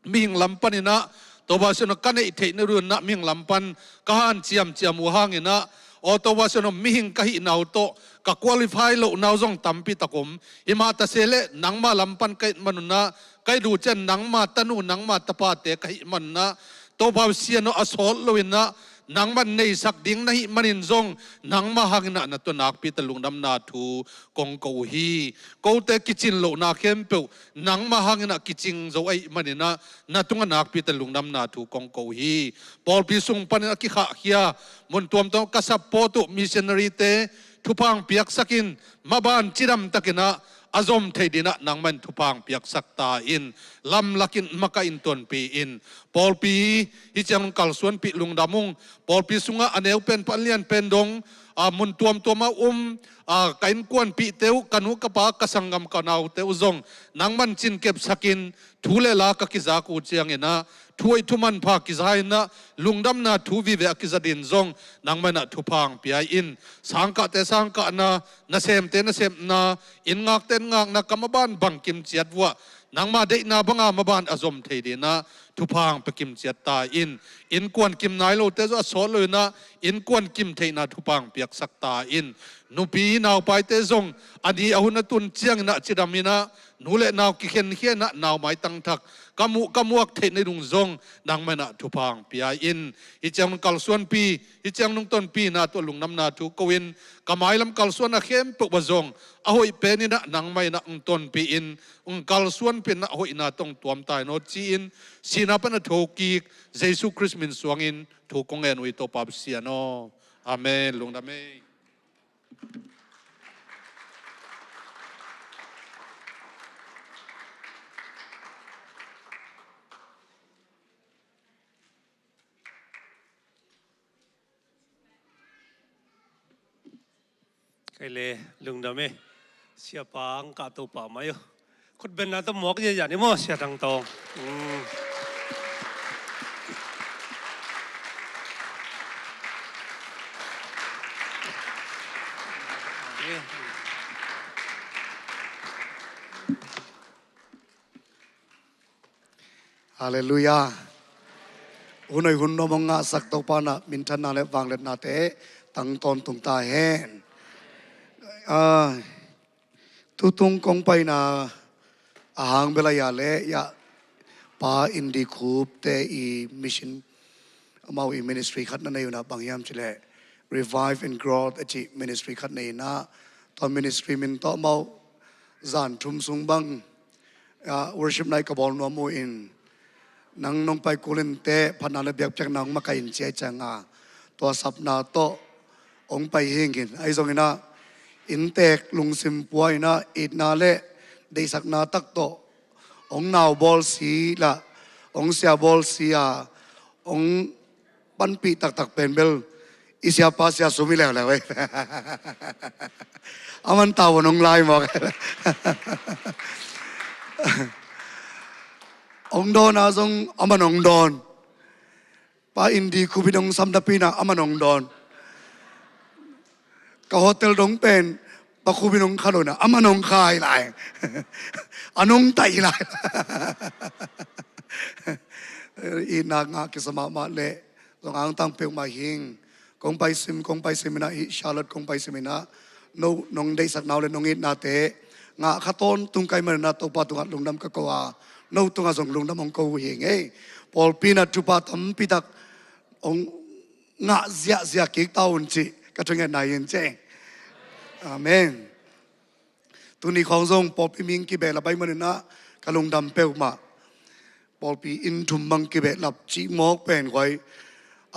mihing lam panin ah Topa Sian aw, ka neih theih nading un ah mihing lam pan ka han ciamciam uh hangin ah, aw Topa Sian aw, mihing ka hihna uh tawh ka qualify lohna uh zong tampi tak om. Hi mah ta se leh nangma lam pan ka hih man un ah, ka hih uh ciang nangma tanu, nangma tapate ka hih man un ah, Topa Sian aw, a sawt loin ah nangman neisak ding na hih manin zong nangma hangin ah na tawh nakpi tak lungdamna thu kong ko uh hi. Kote kicin lohna khempeuh nangma hangin ah kicing zo ahih manin ah na tungah nakpi tak lungdamna thu kong ko uh hi. Pawlpi sung panin a kikhahkhia mun tuamtuam ka support uh missionary-te thupha hong piaksakin, maban cidam takin ah a zom thei din ah nangman thupha hong piaksak ta in, lamlakin makaih in, tonpih in. Pawlpi hih ciang kalsuanpih lungdam ung. Pawlpi sungah a neu pen pan lian pen dong, a, mun tuamtuam ah um, a, ka innkuanpihte uh, ka nu ka pa, ka sanggam ka naute uh zong nangman cinkepsakin, thu le la ka kizak uh ciangin ah thu hoih thu manpha kiza in ah lungdamna thu vive a kiza din zong nangman ah thupha hong pia in. Sangkahte sangkahna, nasemte nasemna, inn ngakte inn ngakna, ka maban bangkim ciat uh ah nangma deihna banga maban a zom thei din ah thupha hong pia kim ciat ta in. Innkuan kim nai lote zong a sawt loin ah innkuan kim theihna thupha hong piaksak ta in. Nupi naupaite zong a ni a hun a tun ciangin ah cidam in ah, nu le nau kikhenkhia in ah nau maitang thak ka muh ka muak theih nading zong nangman ah thupha hong pia in. Hih ciang nung kalsuanpih, hih ciang nung tonpihna tawh lungdamna thu ko in, ka mailam kalsuanna khempeuh ah zong a hoih pen in ah nangmah in ah hong tonpih in, hong kalsuanpih in ah hoihna tawh hong tuam ta in aw ci-in, sihna pan a thokik Jesu Khrist min suangin thu kong ngen uh hi, Topa Pasian aw. Amen. Lungdam ei. Kei le lungdam e. Siapa ang ka Topa mai o. Khutbetna tawh muak ziahziah ni maw, Sia Thang Tawng? Mm. Halleluiah. Hun hoih hun nuam hong ngahsak Topa in ah minthanna le vangliatnate tang tawntung ta hen. Ah, tutung kong paina a hang bel a ya le ya, Pa Indi Khup te i mission, amau i ministry khat na nei un ah, bang hiam cih leh Revive and Growth a cih ministry khat nei in ah, tua ministry min tawh amau zan thum sung bang, ah, worship night ka bawl nuam uh in, nang nong pai kul in teh, phatna le biakpiakna hong makaih in ci ahih ciangin, tua sapna tawh hong pai hi ing. Ahi zongin ah, inntek lungsim pua in ah, itna le deihsakna tak tawh hong nau bawl si lah, hong sia bawl si a, hong panpih taktak pen bel i siapa Sia Sum hi leuleu ei. Aman tau nong lai mawk. Hong dawn a zong aman hong dawn. Pa Indi Khup in hong sam napi in ah aman hong dawn. Ka hotel dong pen Pa Khup in hong kha lo in ah aman hong khai lai. A nong taih lai. Itna ngah kisa mahmah leh zong angtang peuhmah hi ing. Kong pai sim, kong pai sim in ah, hih Charlotte kong pai sim in ah, no nong deihsak nau le nong itnate ngah kha tawntung ka hih manin ah Topa tungah lungdam ka ko a, no tungah zong lungdam hong ko uh hi ing ei. Pawlpi in ah thupha tampi tak hong ngah ziahziah kik ta un cih ka thungetna hi in cih. Amen. Tuni khawng zong pawlpi mihing kibehlap ahih manin ah ka lungdam peuhmah. Pawlpi inn thum bang kibehlap cih mawk pen koi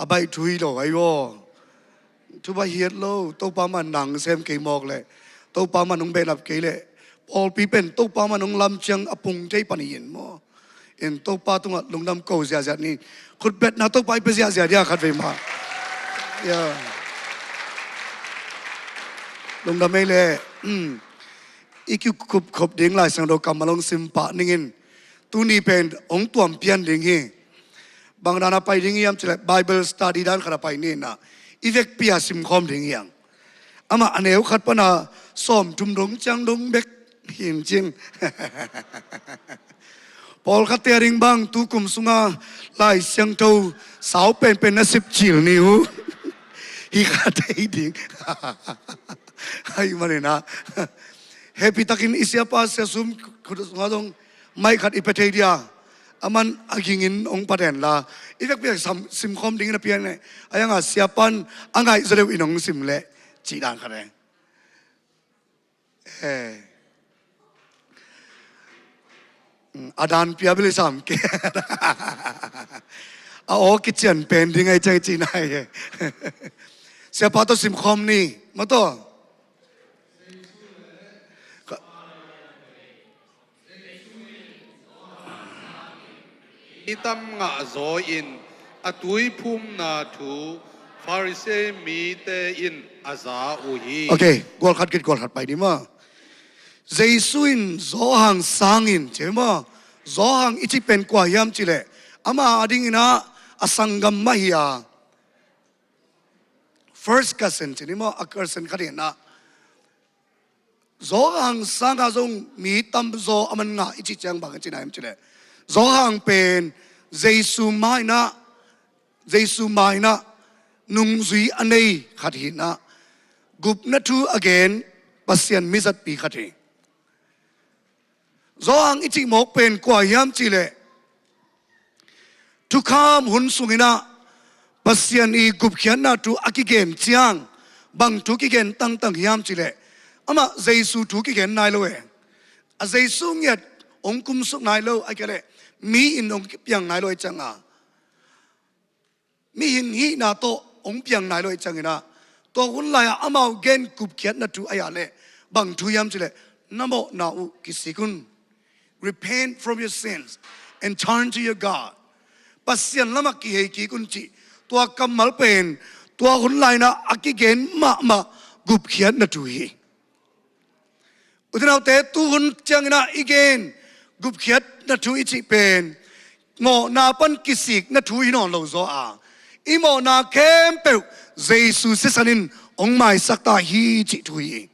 a baih thu hi lo ahi aw. Thu baih hiat lo, Topa man nang sem kei mawk leh, Topa man hong behlap kei leh, pawlpi pen Topa man hong lam ciang a pung thei pan hi in maw. In Topa tungah lungdam ko ziahziah ni. Khutbetna Topa i pia ziahziah dia khatvei mah. Ya. Lungdam ei le, um, i kikupkhop ding Lai Siangtho kammal hong sim pah ningin tuni pen hong tuam pian ding hi. Bang dana pai ding hiam cileh Bible study dan khata pai nina i vekpi a simkhawm ding hiang. Amah a neu khat pana sawm tum dong ciang dong bek hin cing. Pawlkhatte a ding bang tukum sunga Lai Siangtho sau penpen na sipcil ni uh. Hi kha thei ding. Hai manina. Hehpihtakin i siapa sia sum khut sunga zong maih khat i pia thei dia. Aman a gingin hong paten la. I vekpi a simkhawm dingin a pian ne. A yanga siapan a ngaih zaw deuh in hong sim leh. Cih dan khat e. Eh. A dan pia bili sam ke. A aw kician pen ding ai cai ci nai. Siapa tawh simkhawm ni. Maw tawh. I tam ngah zaw in a tuiphumna thu Pharisee mite in a za uh hi. Ok, gual khat kit gual khat pai ni maw. Jesu in Johan sangin ci maw. Johan i cih pen kua hiam cileh ama a dingin ah a sanggam mah hi a. First cousin ci ni maw, a cousin khat hi na. Johan sanga zong mi tamzaw a man ngah i cih ciang bang a ci na hiam cileh Johan pen Jesu ma in ah, Jesu ma in ah nungzui a nei khat hi na. Gupna thu a gen Pasian mizatpi khat hi. Johan i cih mawk pen kua hiam cileh thukham hun sungin ah Pasian i gupkhiatna thu a kigen ciang bang thu kigen tangtang hiam cileh amah Jesu thu kigen nai lo e. A Jesu ngiat hong kumsuk nai lo a kialeh mi in hong kipiang nai lo e cianga mihing hihna tawh hong piang nai lo i ciangin ah tua hun lai-ah amau gen gupkhiatna thu a ya leh bang thu hiam cileh na mawhna uh kisik un. Repent from your sins and turn to your God. Pasian lamah kihei kik un cih tua kammal pen tua hun lai-in ah a kigen mahmah gupkhiatna thu hi. U te nau te, tuhun ciangin ah i gen gupkhiatna thu i cih pen mawhna pan kisikna thu hi nawn lo zaw a, i mawhna khempeuh Jesu sisan in hong maisak ta hi cih thu hi.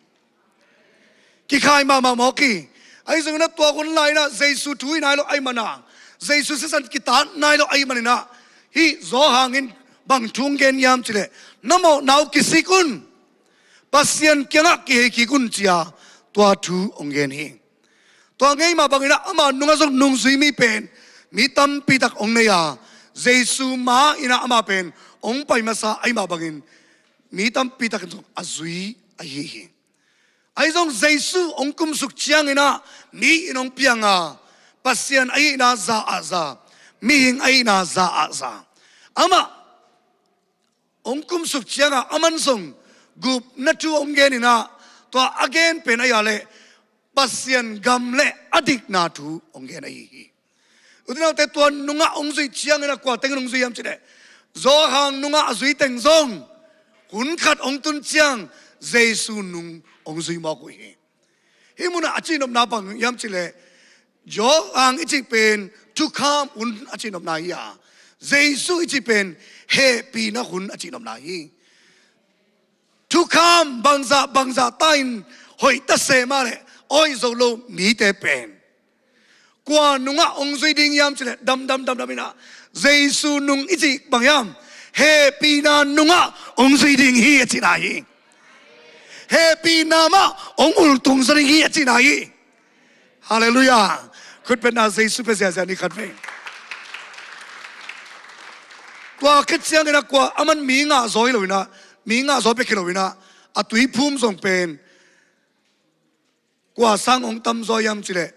Kikhai mahmah mawk hi. Ahi zongin ah tua hun lai-in ah Jesu thu hi nai lo ahih manin ah, Jesu sisan kitat nai lo ahih manin ah, hih Johan in bang thu hong gen hiam cileh na mawhna uh kisik un. Pasian kiangah kihei kik un ci-a tua thu hong gen hi. Tua ngei mah bangin ah ama nungah zong nungzui mi pen mi tampi tak hong nei a, Jesu ma-in ah ama pen hong pai masa ahih mah bangin mi tampi takin zong a zui ahi hi. Ahi zong Jesu hong kumsuk ciangin ah mi in hong piang a, Pasian ahihna za ah za, mihing ahihna za ah za. Amah hong kumsuk ciangah aman zong gupna thu hong genin ah tua a gen pen a ya leh Pasian gam le a dikna thu hong gen ahi hi. U te nau te, tua nungah hong zuih ciangin ah kua tengin hong zui hiam cileh Johan nungah a zui teng zong hun khat hong tun ciang Jesu nung hong zui mawk uh hi. Hih munah a cihnopna bang hiam cileh Johan i cih pen thukham hun a cihnopna hi a, Jesu i cih pen hehpihna hun a cihnopna hi. Thukham bangzah bangzah ta in hoih ta se mah leh hoih zo lo mite pen kua nungah hong zui ding hiam cileh damdam damdam in ah Jesu nung i cih bang hiam, hehpihna nungah hong zui ding hi a cihna hi. Hehpihna mah hong ultung zaw ding hi a cihna hi. Halleluiah. Khutbetna Jesu pia ziahziah ni khat vei. Tua khit ciangin ah kua aman mi ngah zaw hi lo in ah, mi ngah zaw bek hi lo in ah, a tuiphum zong pen kua sang hong tamzaw hiam cileh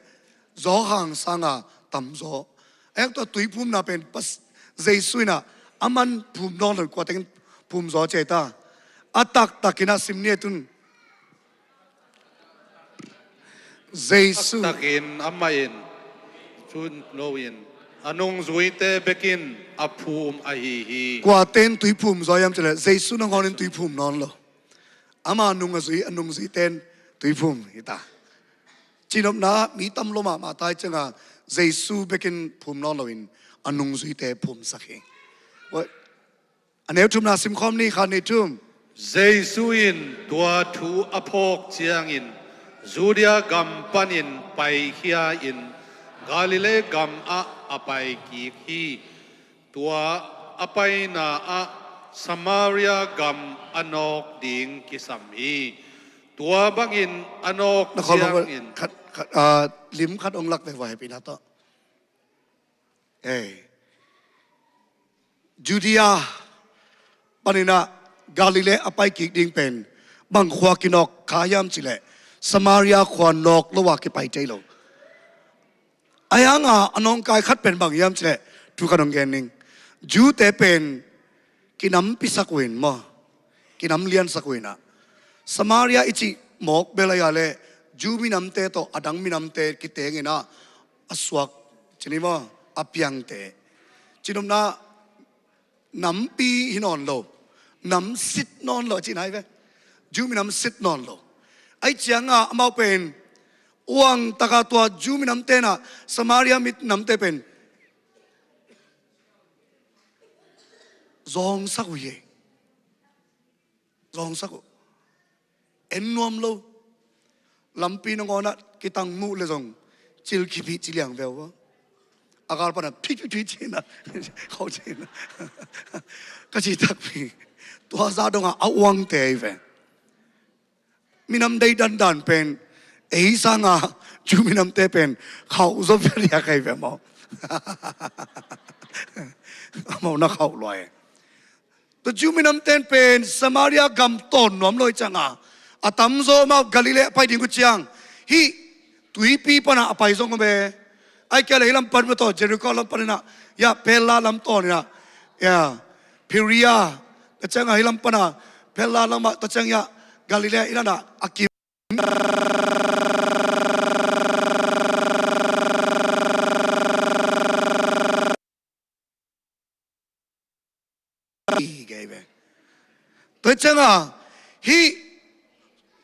Johan sanga tamzaw. A hang tua tuiphumna pen Jesu in ah aman phum nawn lo in kua tengin phumzaw ci ta. A taktakin ah sim ni e tun. Jesu. Taktakin amah in cun lo in a nungzuite bekin a phum ahi hi. Kua ten tuiphum zaw hiam cileh Jesu nangawnin tuiphum nawn lo. Ama nung a zui, a nungzuite in tui phum hi ta. Cinopna mi tam lua mahmah ta ahih ciangin Jesu bekin phum nawn loin a nungzuite phumsak hi. A neu thumna simkhawm ni, khat, nih, thum. Jesu in tua thu a phawk ciangin Judea gam panin paikhia-in Galilee gamah a pai kik hi. Tua a paina ah Samaria gam a nawk ding kisam hi. Tua bangin a nawk ciangin khat, khat, ah, lim khat hong lak ve vua, hehpihna tawh. Ei. Judea panin ah Galilee a pai kik ding pen bang khua kinawk kha hiam cih leh Samaria khua nawk lo a kipai thei lo. Ahi hangin a nawngkai khat pen bang hiam cih leh thu khat hong gen ning. Jew-te pen kinampisak uh in maw, kinamliansak uh in ah, Samaria i cih mawk bel ahi a leh Jew minamte tawh a dang minamte kiteng in ah a suak, ci ni maw, a piangte. Cinopna nampi hi nawn lo, nam sit nawn lo a cihna hi ve. Jew minam sit nawn lo. Ahih ciangin amau pen uang takin tua Jew minamte in ah Samaria minamte pen zawngsak uh hi. Zawngsak uh. En nuam lo. Lampi nangawn ah kitang muh leh zong cil kipih ci liang ve uh. A gal pan ah phi phi phi ci-in ah, khau ci-in ah. Ka cih takpi, tua zah dongin a uangte hi ve. Minam deidan dan pen ei sangin Jew minamte pen khauh zaw bek hi kei ve maw. Amau na khauh lua hi. Tua Jew minamte in pen Samaria gam tawn nuam lo ahih ciangin a tamzaw amau Galilee a pai ding uh ciang hih tuipi pan ah a pai zong om e. Ahih kei leh hih lam pan mah tawh Jericho lam pan in ah, ya, Pella lam tawn in ah, ya, Perea, tua ciangin hih lam pan ah Pella lam ah, tua ciangin, ya, Galilee in ah a kim hi kei ve. Tua ciangin hih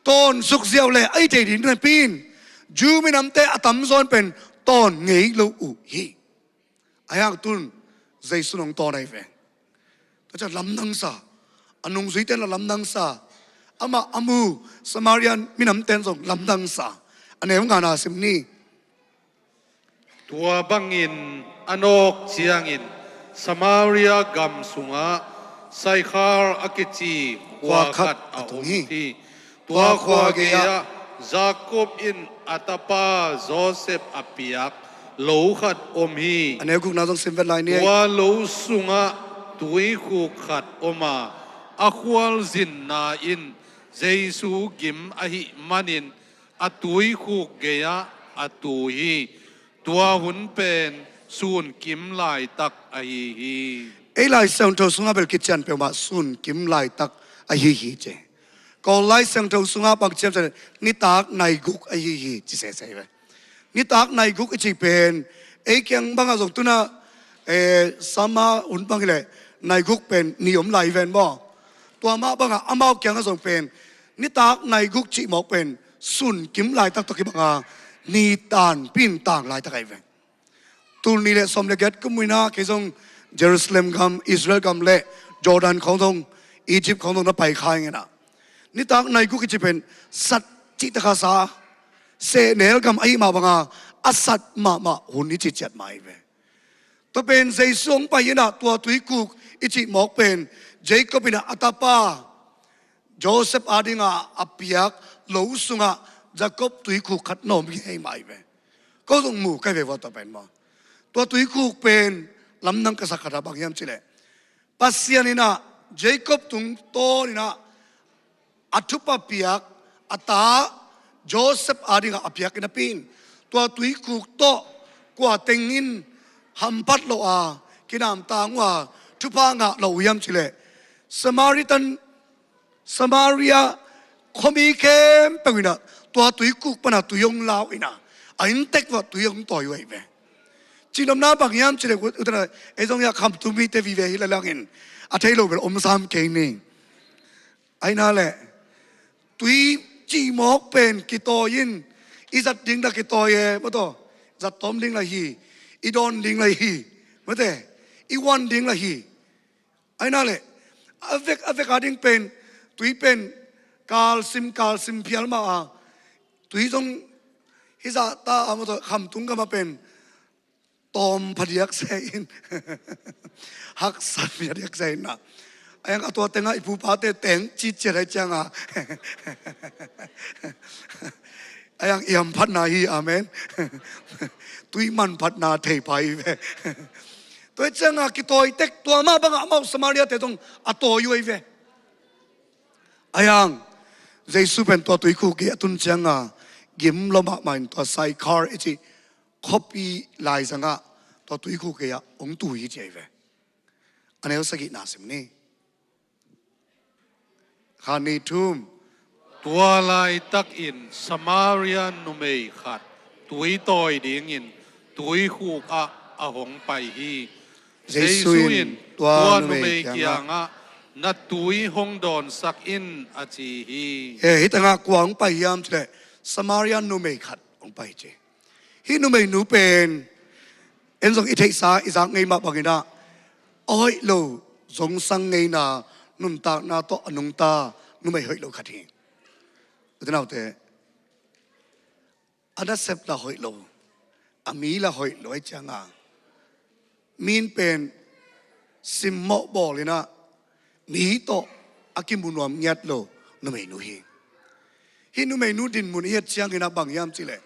tawn suk ziau leh a hi thei ding napi-in Jew minamte a tamzaw in pen tawn ngei lo uh hi. Ahi hang tun Jesu hong tawn ahi ve. Tua ciang lamdang sa. A nungzuite in la lamdang sa. Amah a mu Samaria minamte in zong lamdang sa. A neu ngana sim ni. Tua bangin a nawk ciangin Samaria gam sungah Sychar a kici khua khat a um hi. Tua khua gei-ah Jacob in a tapa Joseph a piak lo khat om hi. A neu gukna zong sim vet lai ni. Tua lo sungah tuikhuk khat om a, a khualzinna in Jesu gim ahih manin a tuikhuk gei-ah a tu hi. Tua hun pen sun kim laitak ahi hi. Ei Lai Siangtho sungah bel kician peuhmah sun kim laitak ahi hi ci. Kawl Lai Siangtho sungah bang ci hiam cih leh nitak nai guk ahi hi ci sese hi ve. Nitak nai guk i cih pen ei kiang bangah zong tu-in ah, eh, summer hun bang hi leh nai guk pen ni om lai hi ven maw. Tua mah bangah amau kiangah zong pen nitak nai guk cih mawk pen sun kim laitak tawh kibang a, ni tanpi in tang laitak ahi ve. Tul nih le sawm le giat kum in ah kei zong Jerusalem gam, Israel gam le Jordan khawng zong, Egypt khawng zong na pai kha ing in ah, nitak nai guk i cih pen sat cih tak a sa, sehnel gam ahih mah bangin a sat mahmah hun i cih ciat mah hi ve. Tua pen Jesu hong pai in ah tua tuikhuk i cih mawk pen Jacob in ah a tapa Joseph adingin a piak lo sungah Jacob tuikhuk khat na om hi mah hi ve. Ko zong mu ka hi ve vua tua pen maw. Tua tuikhuk pen lamdang ka sak khat ah bang hiam cih leh Pasian in ah Jacob tungtawn in ah a thupha piak a ta Joseph adingin a piak hi napi-in tua tuikhuk tawh kua teng in hamphat lo a, kinamtang uh a, thupha ngah lo uh hiam cih leh Samaritan, Samaria khuami khempeuh in ah tua tuikhuk pan ah tui hong la uh in ah a inntek uah tui hong tawi uh ahi ve. Cihnopna bang hiam cih leh u, u, ei zong hi a Khamtung mite vive hi lel hangin a thei lo bel om sam kei ni. Ahi na leh Tui cihmawk pen kitawi in, i zat ding la kitawi e, maw taw, zat tawm ding la hi, i dawn ding la hi, mate, i wan ding la hi. Aina le, a vek, a vek a ding pen, tui pen, kalsim, kalsim phial mah a, tui zong hizah ta a, maw taw, khamtung gam a pen, tawm phadiak se in. Haksan phadiak se in na. A yang a tua tengah i pupate teng citciat hai cianga. A yang i hamphatna hi, amen. Tui manphatna thei pai ve. Tua cianga kitawi tek tua mah bangah amau Samaria te zong a tawi uh ahi ve. A yang Jesu pen tua tuikhuk gei a tun cianga gim lo mahmah in tua Sychar i cih khuapi laizangah tua tuikhuk gei-ah hong tu hi ci ahi ve. A neu sagihna sim ni. Khan ni thum. Tua laitakin Samaria numei khat tui tawi dingin tuikhuk ah a hong pai hi. Jesu in tua numei kiangah, "Na tui hong dawnsak in," a ci hi. E, hih tengah kua hong pai hiam cileh Samaria numei khat hong pai ci. Hih numeinu pen en zong i theihsa i zak ngei mah banginah a hoih lo zongsang ngeina nuntakna tawh a nungta numei hoih lo khat hi. U te nau te, a nasep la hoih lo, a mi la hoih lo ahi cianga, min pen simmawh bawl inah mi tawh a kimu nuam ngiat lo numeinu hi. Hih numeinu dinmun i et cianginah bang hiam cileh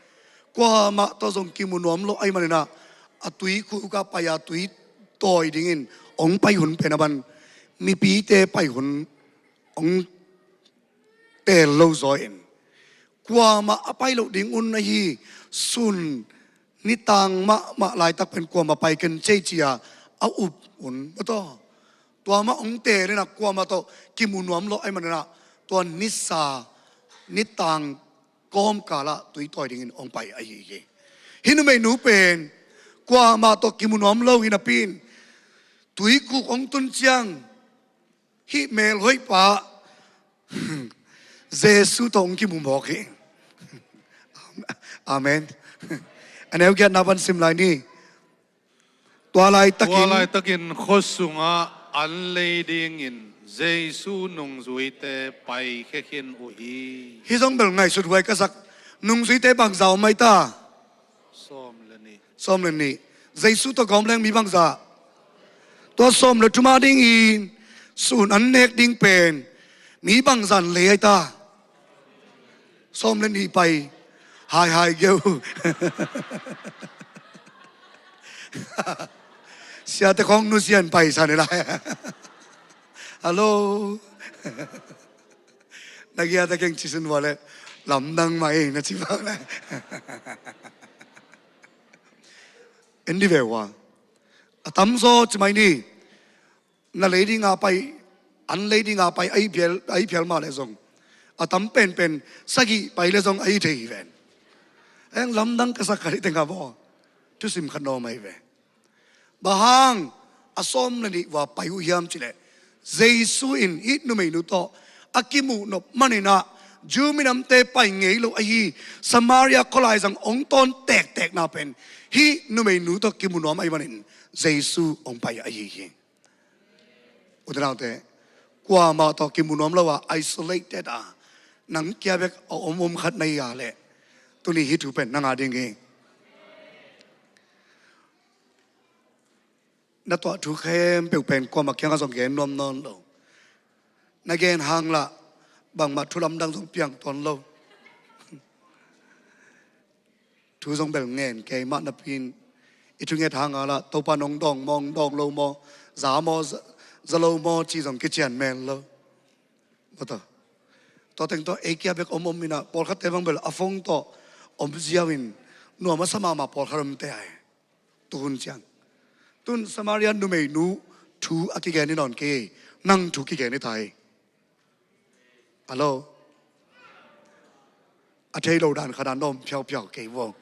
kuamah tawh zong kimu nuam lo ahi maninah a tuikhuk ah pai a tui tawi dingin hong pai hun pen a ban mipite pai hun hong teel lo zaw in kuamah a pai loh ding un ahi sun nitang mahmah laitak pen kuamah pai ken cei cia a up un maw taw. Tua mah hong teel inah kuamah tawh kimu nuam lo ahi maninah tua nisa nitang kawmkalah tui tawi dingin hong pai ahi hi. Hih numeinu pen kuamah tawh kimu nuam lo hi napi in tuikhuk hong tun ciang hih melhoihpa Jesu tawh hong kimu mawk hi. Amen. A neu giatna pan sim lai ni. Tua laitakin, tua laitakin khua sungah an lei dingin Jesu nungzuite paikhia khin uh hi. Hih zong bel ngaihsut huai ka sak. Nungzuite bangza om ahi ta? Sawm le nih. Sawm le nih. Jesu tawh gawm leng mi bangza? Tua sawm le thum a dingin sun an nek ding pen mi bangza an lei ahi ta? Sawm le nih pai. Hai hai geu. Siate khawng nusia in pai sa ni lai. Hallo. Na giate keng ci sin vua le lamdang mah ei na ci vang le. En di ve ua. A tamzaw ci mai ni. Na lei dinga pai, an lei dinga pai ahi phial, ahi phial mah leh zong a tam penpen sagih pai leh zong ahi thei hi ven. Eng lamdang ka sak khat hi tengah maw? Thusim khat nawm ahi ve. Bang hang a sawm le nih vua pai uh hiam cileh Jesu in hih numeinu tawh a kimuh nop maninah Jew minamte pai ngei lo ahi Samaria khualai zang hong tawn tektekna pen hih numeinu tawh kimu nuam ahi manin Jesu hong pai ahi hi. U te naute, kuamah tawh kimu nuam lo a, isolated a, nang kia bek a om om khat na hi a leh tuni hih thu pen nang a ding hi. Na tuah thu khempeuh pen kuamah kiangah zong gen nuam nawn lo. Na gen hang lah bangmah thu lamdang zong piang tuan lo. Thu zong bel ngen kei mah napi in i thunget hang a lah Topa nong dawng maw, nong dawng lo maw, za maw, za, za lo maw ci zong kician men lo. Maw taw. Tua teng tawh ei kia bek om om inah pawlkhatte bang bel a phone tawh om ziau in nuam a sa mahmah pawlkhat om te ai. Tu hun ciang tun Samaria numeinu thu a kigen hi nawn kei, nang thu kigen hi ta hi. Hallo. A thei lo dan khat a nawm phiaupiau kei vua.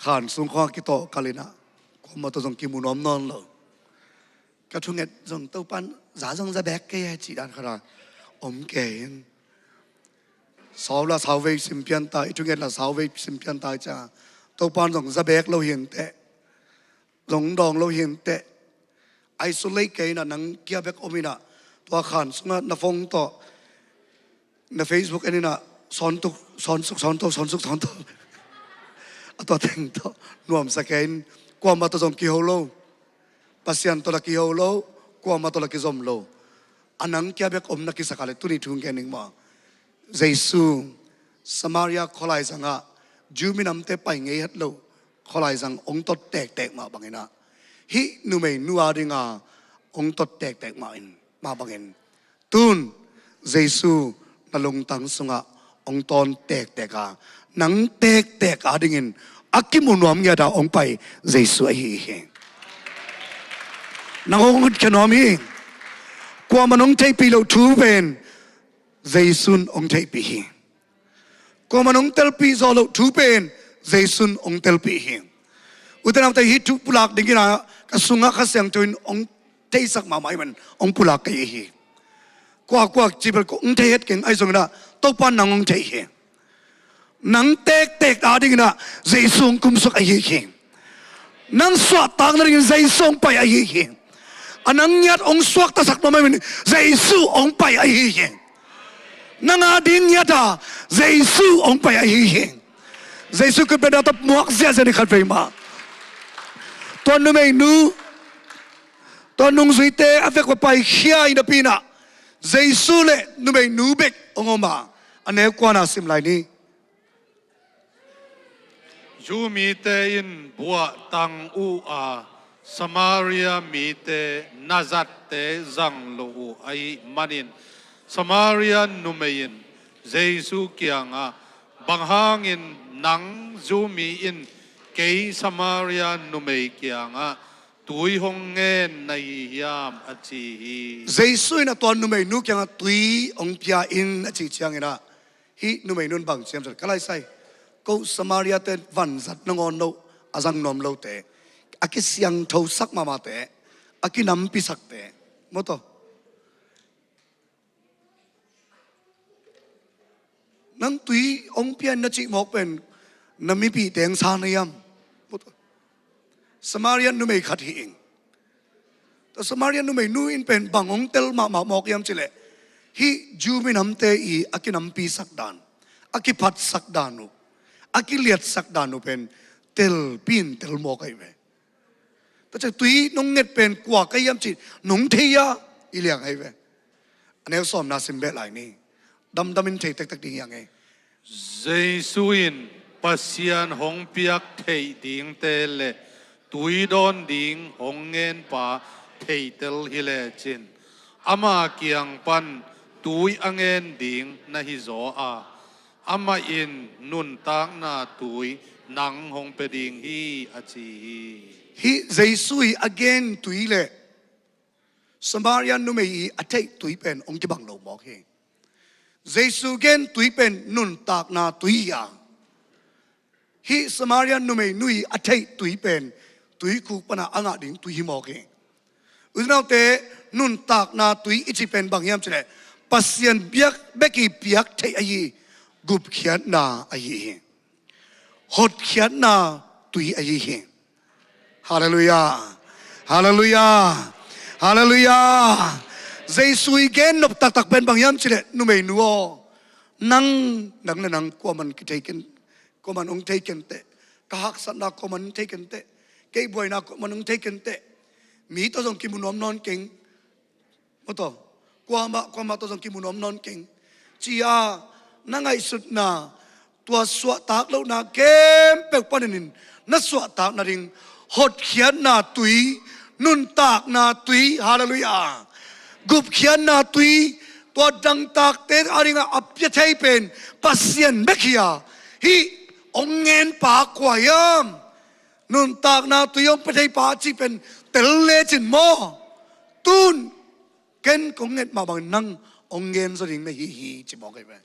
Khan sung khawng a kitawh kal inah kuamah tawh zong kimu nuam nawn lo. Ka thunget zong Topan za zong za bek kei a cih dan khat a om kei in. Sau la sau vei simpian ta, i thunget la sau vei simpian ta i cianga Topan zong za bek lo hi inteh, zong dawng lo hi inteh. Isolate kei inah nang kia bek om inah tua khan sungah na phone tawh na Facebook en inah sawntuk, sawnsuk, sawntuk, sawnsuk, sawntuk. A tua teng tawh nuamsa kei in, kuamah tawh zong kiho lo. Pasian tawh la kiho lo, kuamah tawh la kizom lo. A nang kia bek om na kisak a le tuni thu gen ning maw? Jesu Samaria khualai zangah Jew minamte pai ngei het lo khualai zang ong tot tektek mah banginah hih numeinu a dinga ong tot tektek mah in, mah bangin tun Jesu na lungtang sungah ong tawn tektek a, nang tektek a dingin a kimu nuam ngiat a ong pai Jesu ahi hi. Nang ong khia nuam hi. Kuaman ong theihpih loh thu pen Jesu'n ong theihpih hi. Kuaman ong telpih zawh loh thu pen Jesu'n ong telpih hi. Ute naute, hih thu pulak dingin a ka sungah Kha Siangtho in ong theisak mahmah hi man ong pulak kei hi. Kuakua cih bel kong thei het keng, ahi zongin ah Topa nang ong thei hi. Nang tektek a dingin ah Jesu ong kumsuk ahi hi. Nang suahtak nadingin Jesu ong pai ahi hi. A nang ngiat ong suaktasak nuam ahi man Jesu ong pai ahi hi. Nang a ding ngiat a Jesu ong pai ahi hi. Jesu Khrih pen a tawh muak ziahziah ni khat vei mah. Tua numeinu, tua nungzuite a vek va paikhia in a pinah Jesu le numeinu bek ong om a, a neu kuana sim lai ni. Jew mite in buahtang uh a, Samaria mite nazatte zang lo uh ahih manin Samaria numei in Jesu kiangah, "Bang hangin nang Jew mi in kei Samaria numei kiangah tui hong ngen na hi hiam?" a ci hi. Jesu in a tua numeinu kiangah tui hong pia in a cih ciangin ah hih numeinun bang ci hiam cih leh, ka laisai, ko Samaria-te vanzat nangawn loh, a zang nuam lote, a kisiangthosak mahmahte, a kinampisakte, maw taw, nang tui hong pia in na cih mawk pen na mipihte hong sa na hiam? Maw taw, Samaria numei khat hi ing. Tua Samaria numeinu in pen bang hong tel mahmah mawk hiam cih leh, hih Jew minamte i a kinampisak dan, a kiphatsak dan uh, a kiliatsak dan uh pen telpih in tel mawk ahi ve. Tua ciang tui nong nget pen kua ka hiam cih nong thei a, i liang ahi ve. A neu sawmna sim beh lai ni. Damdamin thei tektek ding hi hang e. Jesu in Pasian hong piak theih dingte le tui dawn ding hong ngenpa theitel hi lecin, ama kiang pan tui a ngen ding na hizaw a, amah in nuntakna tui nang hong pia ding hi, a ci hi. Hih Jesu i a gen tui le Samaria numei i a theih tui pen hong kibang lo mawk hi. Jesu gen tui pen nuntakna tui hi a, hih Samaria numeinu i a theih tui pen tuikhuk pana a ngah ding tui hi mawk hi. Unaute, nuntakna tui i cih pen bang hiam cih leh Pasian biak bek i piak theih ahi, gupkhiatna ahi hi. Hotkhiatna tui ahi hi. Halleluiah. Halleluiah. Halleluiah. Jesu i gen nop taktak pen bang hiam cih leh, numeinu aw, nang, nang le nang kuaman kithei ken, kuaman hong thei ken teh, ka haksatna kuaman hong thei ken teh, kei buaina kuaman hong thei ken teh, mi tawh zong kimu nuam nawn keng. Maw taw, kuamah, kuamah tawh zong kimu nuam nawn keng, ci-a na ngaihsutna, tua suahtak lohna khempeuh panin na suahtak nading hotkhiatna tui, nuntakna tui, halleluiah, gupkhiatna tui, tua dangtakte a dingah a pia thei pen Pasian bek hi a, hih hong ngenpa kua hiam? Nuntakna tui hong pia theipa a cih pen tel lecin maw, tun ken kong nget mah bangin nang hong ngen zaw ding na hi hi, ci mawk ahi ve.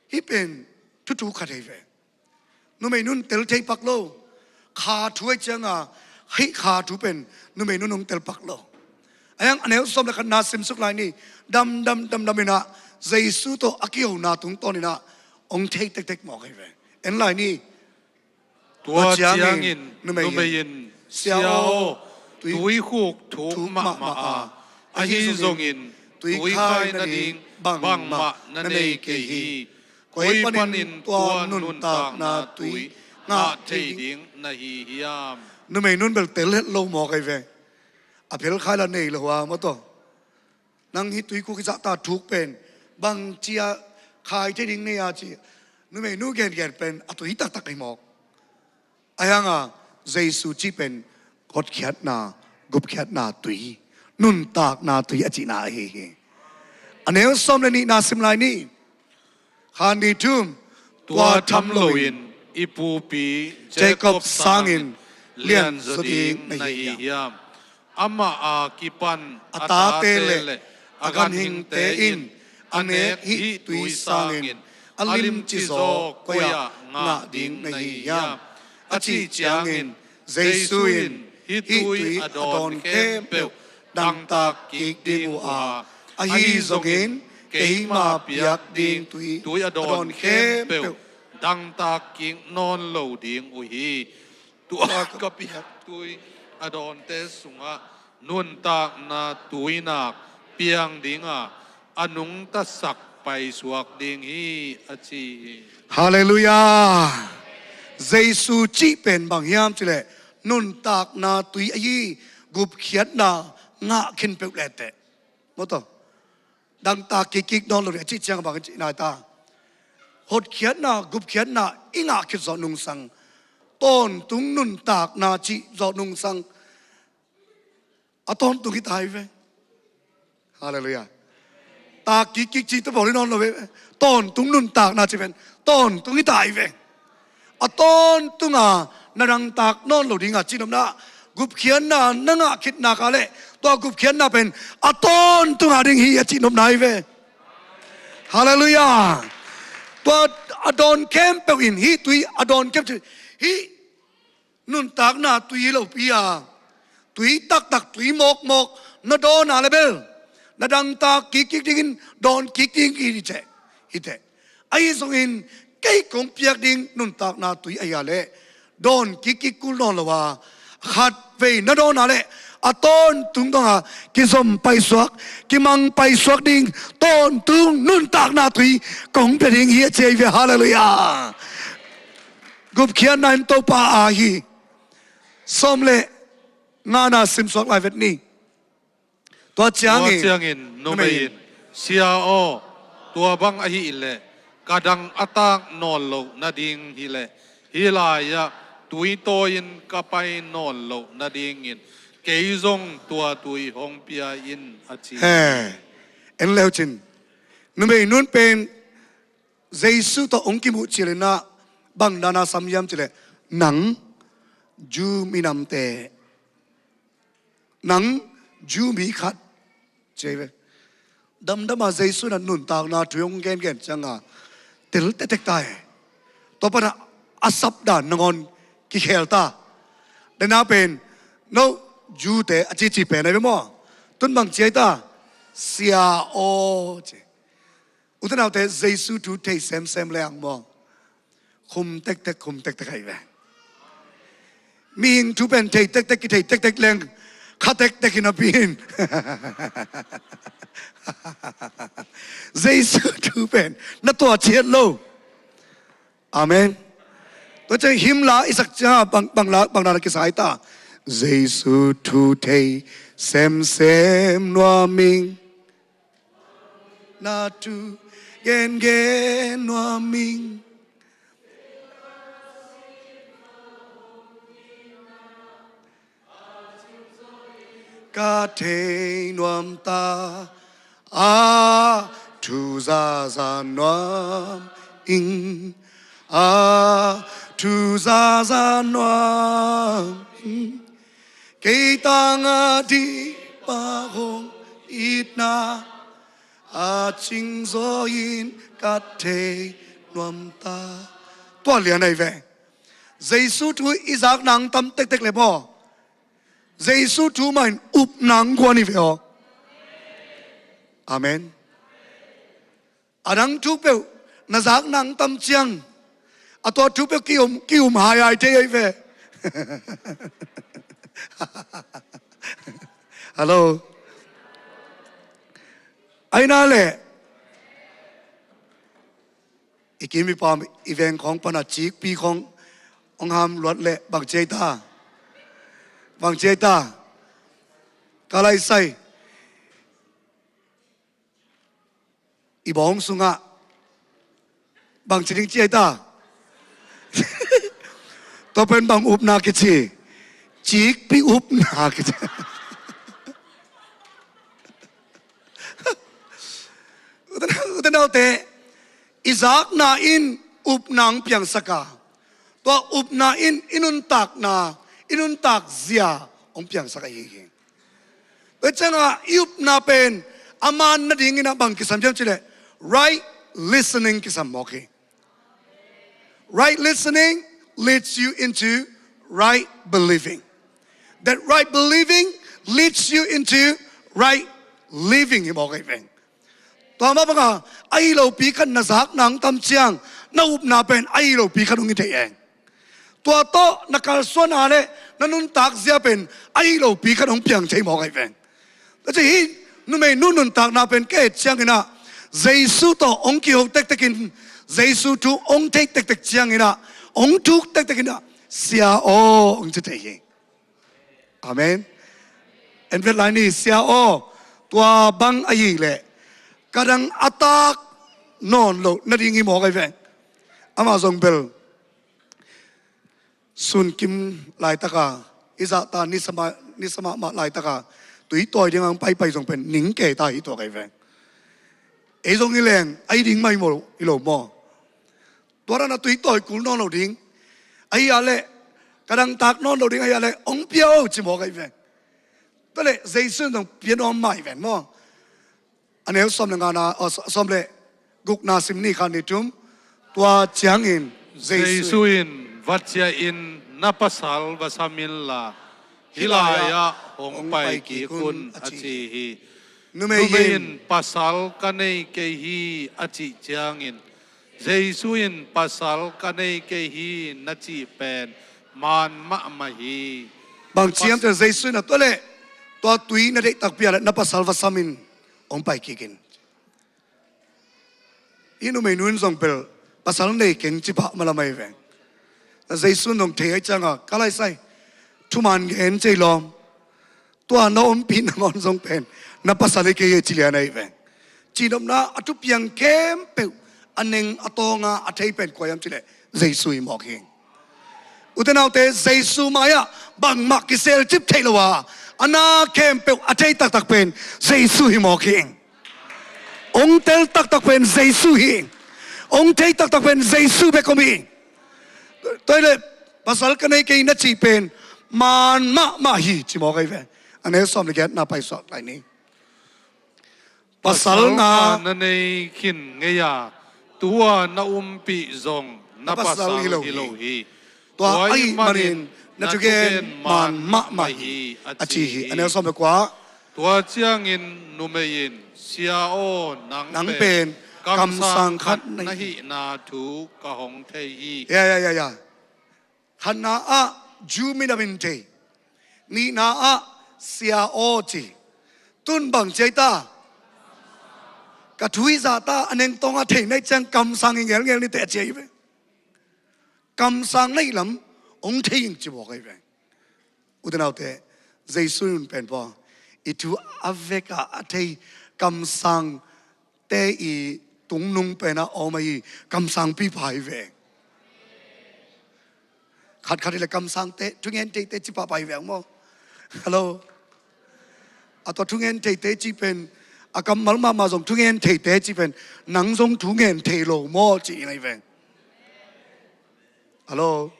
Hih pen thuthu khat ahi ve. Numeinun tel thei pak lo. Kha thu ahi cianga hih kha thu pen numeinun hong tel pak lo. Ahi hang a neu sawm le khatna simsuk lai ni. Damdam damdam in ah Jesu tawh a kihona tungtawn in ah hong thei tektek mawk ahi ve. En lai ni. Tua ciangin numei in, "Sia aw, tui khuk thuk mahmah a, ahi zongin tui khai nading bangmah na nei kei hi. Koi panin tua nuntakna tui ngah thei ding na hi hiam?" Numei nun bel tel het lo mawk ahi ve. A phel khai la nei lo hua maw taw. Nang hih tui khuk i zahta thuk pen bangci a khai thei ding nei a ci. Numei nu gengen pen a tui taktak ahi mawk. Ahi hang a Jesu cih pen hotkhiatna, gupkhiatna tui, nuntakna tui a cihna ahi hi. A neu sawm le nihna sim lai ni. Khan ni thum. "Tua tham loin i pupi Jacob sangin lianzaw ding na hi hiam? Amah a kipan a tate le a ganhingte in a nek hih tui sangin a limci zaw koi-ah ngah ding na hi hiam?" a cih ciangin Jesu in, "Hih tui a dawn khempeuh dangtak kik ding uh a, ahi zongin keima piak ding tui a dawn khempeuh dangtak kik nawn lo ding uh hi. Tua ka piak tui a dawnte sungah nuntakna tuinak piang ding a, a nungtasak paisuak ding hi," a ci hi. Halleluiah. Jesu cih pen bang hiam cih leh nuntakna tui ahi, gupkhiatna ngah khin peuh leteh. Maw taw. Dangtak kikkik nawn lo ding a cih ciang bang ci nai ta. Hotkhiatna, gupkhiatna i ngah khit zawh nungsang, tawntung nuntakna cih zawh nungsang a tawntung hi ta hi ve. Halleluiah. Tak kikkik ci ta bawl hi nawn lo ve. Tawntung nuntakna ci pen tawntung hi ta hi ve. A tawntunga na dangtak nawn lo dinga cihnopna, gupkhiatna na ngah khit nak leh tua gupkhiatna pen a tawntunga ding hi a cihnopna hi ve. Halleluiah. Tua a dawn khempeuh in hih tui a dawn khempeuh hih nuntakna tui lopi a, tui taktak, tui mawkmawk na dawn a leh bel na dangtak kikkik dingin dawn kik ding hi teh, hi teh. Ahi zongin kei kong piak ding nuntakna tui ahi a leh dawn kikkik kul nawn lo a, khatvei na dawn a leh a tawntung dong a kizom paisuak, kimang paisuak ding tawntung nuntakna tui kong pia ding hi a ci hi ve. Halleluiah. Gupkhiatna in Topa aa hi. Sawm le ngana simsuak lai vet ni. Tua ciangin, tua ciangin numei in, "Sia aw, tua bang ahih leh ka dang a tak nawn loh nading hi leh, hih lai-ah tui tawi-in ka pai nawn loh nadingin kei zong tua tui hong pia in," a ci. He, en leu cin. Numei nun pen Jesu tawh hong kimuh ciangin ah bang dana sam hiam cih leh, "Nang Jew minamte, nang Jew mi khat," ci hi ve. Damdama Jesu in a nuntakna thu hong gengen cianga tel tektek ta hi. Tua pana a sapdan nangawn kikhel ta. Dena pen, "No Jew te," a cici pen ahi ve maw. Tun bang ci hi ta, "Sia aw," ci. U te nau te, Jesu thu thei semsem leng maw, khum tektek, khum tektek ahi ve. Mihing thu pen thei tektek, kithei tektek leng kha tektek hi napi in Jesu thu pen na tuah ciat lo. Amen. Tua ciang hymn la i sak ciang bang, bang la, bang na kisa hi ta. Jesu thu thei semsem nuam ing. Na thu gengen nuam ing. Ka thei nuam ta, a thu zaza nuam ing, a thu zaza nuam ing. Kei tangah dih pah hong itna a cingzaw in ka thei nuam ta. Tua lian ahi ve. Jesu thu i zak nang tam tektek le maw, Jesu thu mah in up nang guan hi ve aw. Amen. A dang thu peuh na zak nang tam ciang, a tua thu peuh ki-um, ki-um hai hai thei ahi ve. Hello. Aina le i kim i pam i veng khawng pana cikpi khawng hong ham luat le bang ci ai ta? Bang ci ai ta? Ka lai sai. I bawng sungah bang ci ding ci ai ta? Tua pen bang upna kici? Cikpi upna kici. Ute naute, i zakna in upna hong piangsak a, tua upna in i nuntakna, i nuntak zia hong piangsak ahi hi. Tua ciangah i upna pen a man nadingin ah bang kisam hiam cih leh right listening kisam mawk hi. Right listening leads you into right believing. That right believing leads you into right living hi mawk ahi veng. Tua mah banga ahi lopi khat na zak nang tam ciang, na upna pen ahi lopi khat hong hi thei eng. Tua tawh na kalsuanna le na nuntak zia pen ahi lopi khat hong piang thei mawk ahi veng. Tua ci hi, numei nu nuntakna pen ka et ciangin ah, Jesu tawh hong kiho tektekin, Jesu thu hong thei tektek ciangin ah, hong thuk tektekin ah, Sia aw hong ci thei hi. Amen. En vet lai ni, Sia aw, tua bang ahi leh ka dang a tak nawn lo nading hi mawk ahi veng. Amah zong bel sunkim laitaka, i zahta nisa mah, nisa mahmah laitaka tui tawi dinga hong paipai zong pen ning kei ta hi tuak ahi veng. Ei zong hi leng ahi ding mah hi lo maw? Tua dana tui tawi kul nawn lo ding ahi a leh, ka dangtak nawn lo ding ahi a leh, hong pia o ci mawk ahi veng. Tua leh Jesu in zong pia nuam mah hi veng maw? A neu sawm le ngana, aw, sawm le gukna sim ni, khat ni thum. Tua ciangin Jesu in, "Vatsia in na pasal va sam inla, hih lai-ah hong pai kik un," a ci hi. Numei in, "Pasal ka nei kei hi," a cih ciangin Jesu in, "Pasal ka nei kei hi," na cih pen maan mahmah hi. Bang ciam te Jesu in a tua leh, tua tui na deih takpi a leh na pasal va sam in, hong pai kik in. Hih numeinu in zong bel pasal nei keng ci pah malam ahi veng. Jesu in zong thei ahi cianga, ka lai sai, thuman gen cei lawm. Tua na ompih nangawn zong pen na pasal hi kei hi ci lian ahi veng. Cihnopna a thupiang khempeuh a neng a tawnga a thei pen kua hiam cih leh Jesu hi mawk hi. Ute naute, Jesu mai-ah bangmah kiselcip theih lo a, a na khempeuh a thei taktak pen Jesu hi mawk hi. Hong tel taktak pen Jesu hi. Hong thei taktak pen Jesu bek om hi. Tua hi leh pasal ka nei kei na cih pen maan mahmah hi ci mawk ahi ve. A neu sawm le giatna paisuak lai ni. Pasal na na nei khin ngei a, tua na umpih zong na pasal hi lo hi. Tua ahih manin na thugen maan mahmah hi, a ci hi. A neu sawm le kua. Tua ciangin numei in, "Sia aw, nang pen kamsang khat na hihna thu ka hong thei hi." Ya, ya, ya, ya. Khatna ah Jew minam in thei. Nihna ah Sia aw ci. Tun bang ci ai ta? Ka thu i zahta a neng tawnga thei na hih ciang kamsang hi ngelngel ni teh ci ahi ve. Kamsang na hih lam hong thei ing ci mawk ahi ve. Ute naute, Jesu in pen pua, i thu a veka a thei kamsang te i tungnung penah a om ahi, kamsangpipa hi ve. Khatkhat hi leh kamsangte, thungen theite ci pahpah hi ve ang maw? Hello. A tua thungen theite ci pen a kammal mahmah zong thungen theite ci pen nang zong thungen thei lo maw ci hi ngai ve. Hello.